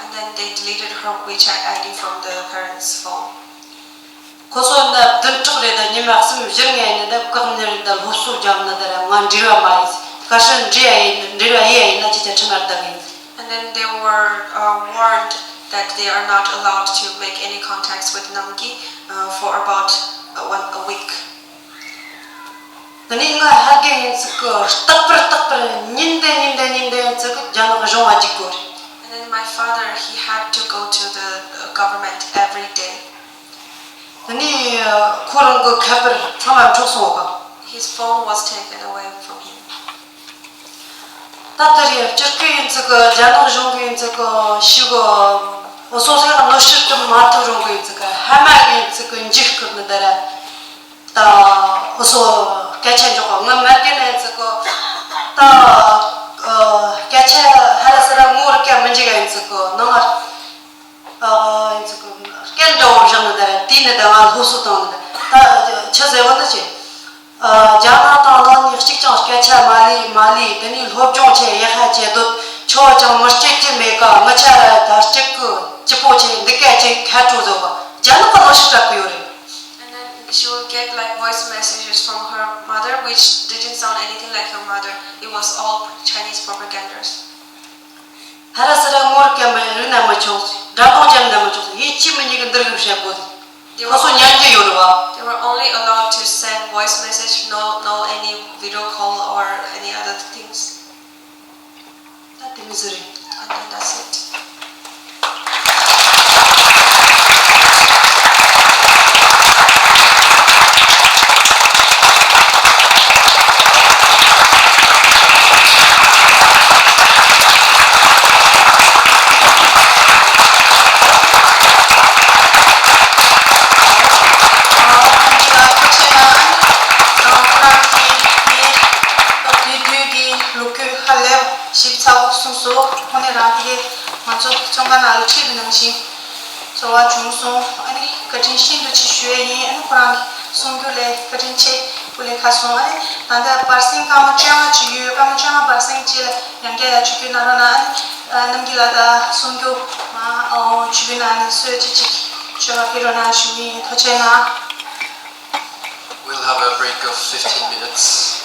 and then they deleted her WeChat I D from the parents' phone. ཁོ་ཚོ་འདི་བདུན་ཕྲག་རེ་དང་ཉི་མ་གསུམ་བཞི་ལྔ་ཡིན་ན་འདི་བཀག་ཉར་དང་སློབ་གསོ་རྒྱབ་ན་དེ་ར་ང་འབྲེལ་བ་མ་ཡིན། ག་ཧྲི་འབྲེལ་བ་ཡིན་འབྲེལ་བ་ཡིན་ཡིན་ན་ཅི་ཅི་ཁྲིམས་ལ་བདག་ཡིན། And then they were uh, warned that they are not allowed to make any contacts with Namgi uh, for about uh, one a week. དེ་ནས་ང་ཧར་གི་ཡིན་ཚིག་གི་རྟག་པར་རྟག་པར་ཉིན་དེ་ཉིན་དེ་ཉིན་དེ་ཡིན་ཚིག་གི་རྒྱ་ནག་གཞུང་ང་འཇུག་དགོས་རེད། And then my father, he had to go to the uh, government every day. དེ་ནས་ཁོ་རང་གི་ཁ་པར་ཚང་མ་འཕྲོག་སོང་བ། His phone was taken away from him. ད་ལྟ་རེད་སྤྱིར་གི་ཡིན་ཚིག་གི་རྒྱ་ནག་གཞུང་གི་ཡིན་ཚིག་གི་ཞིག་གི་སོ་སོའི་གནོད་ཤུགས་དུ་མ་ཐུབ་རུང་གི་ཡིན་ཚིག་གི་ཧ་མ་གི་ཡིན་ཚིག་གི་འཇིགས་སྐུལ་ནི་ད་ར་ད་སོ་སྐད་ཆ་འཇོག་གི་ང་མ་གི་ནི་ཡིན་ཚིག་གི་ད་སྐད་ཆ་ཧ་ལ་ས་ར་ངོ་ར་སྐད་མི་འཇིག་ག་ཡིན་ཚིག་གི་ནང་ང་ཨ་ཡིན་ཚིག་གི་སྐད་འདྲ་བོ་བཞག་ནི་ད་ར་དེ་ནི་ད་ང་སློབ་གསོ་བཏང་ནི་ད་ད་ཆི་ཟེར་བ་ནི་ཆི། རྒྱ་ནག་དང་ནང་ནས་གཅིག་ཀྱང་སྐད་ཆ་མ་ལས་མ་ལས་དེ་ནས་སློབ་སྦྱོང་བྱས་ཡག་ཧ་བྱས་འདོད་ཆོ་བ་ཅང་མི་སྐྱེ་གི་མེད་ཀ་ངི་ཆ་ར་ད་སྐྱིད་གི་སྐྱིད་པོ་བྱས་འདི་སྐད་ཅིག་ཁ་དྲོ་བཟོ་བ་རྒྱ་ནག་གི་ལོ་ཞིག་སྐྲག་གི་ཡོད་རེད། And then she would get like voice messages from her mother, which didn't sound anything like her mother. It was all Chinese propagandas. ཧ་ར་ས་ར་ངོར་སྐད་མི་རིག་ན་མི་ཆོག་དགྲ་གདོང་བཅམ་ན་མི་ཆོག་ཡིན་གཅིག་མི་གཉིས་ཀྱི་འདིར་གི་བཤད་དགོས། ཁོ་ཚོ་ཉན་གྱི་ཡོད་རེད་བ། They were only allowed to send voice message, no, no any video call or any other things. ད་དེ་མི་ཟེར་རེད། And then that's it. ལོ་རྒྱུས་ཧ་ལས་ཞིབ་ཚགས་པོ་གསུངས་སོང་། དངོས་གནས་རང་གིས་ང་ཚོ་བཙོན་ཁང་ནང་ལ་ཁྲིད་པ་ནང་བཞིན་ཚོར་བ་བྱུང་སོང་། ཨ་ནི་བཀའ་དྲིན་ཤིན་ཏུ་ཆེ་ཞུ་ཡས་ཡིན། ཨ་ནི་ཁོ་རང་གི་གསུང་རྒྱུ་ལས་བཀའ་དྲིན་ཆེ། སྐུ་ལས་ཁ་སོང་། ཨ་ནི་ད་ལྟ་བར་གསེང་སྐར་མ་བཅོ་ལྔ་ཅིག་ཡོད། སྐར་མ་བཅོ་ལྔ་བར་གསེང་ཅིག་ལ་ཡང་བསྐྱར་ཡ་ཆུ་རྒྱུན་གནང་རོགས་གནང་། ཨ་ནི་རྣམ་རྒྱལ་ལགས་ད་གསུང་རྒྱུ་མ་ཨོ་ཆུ་རྒྱུན་གནང་ནས་གསོལ་ཅིག་ཅིག་མཆོད་པ་ཕུལ་རོགས་གནང་ཞུ་གི་ཡིན། ཐུགས་རྗེ་གནང་། We'll have a break of fifteen minutes.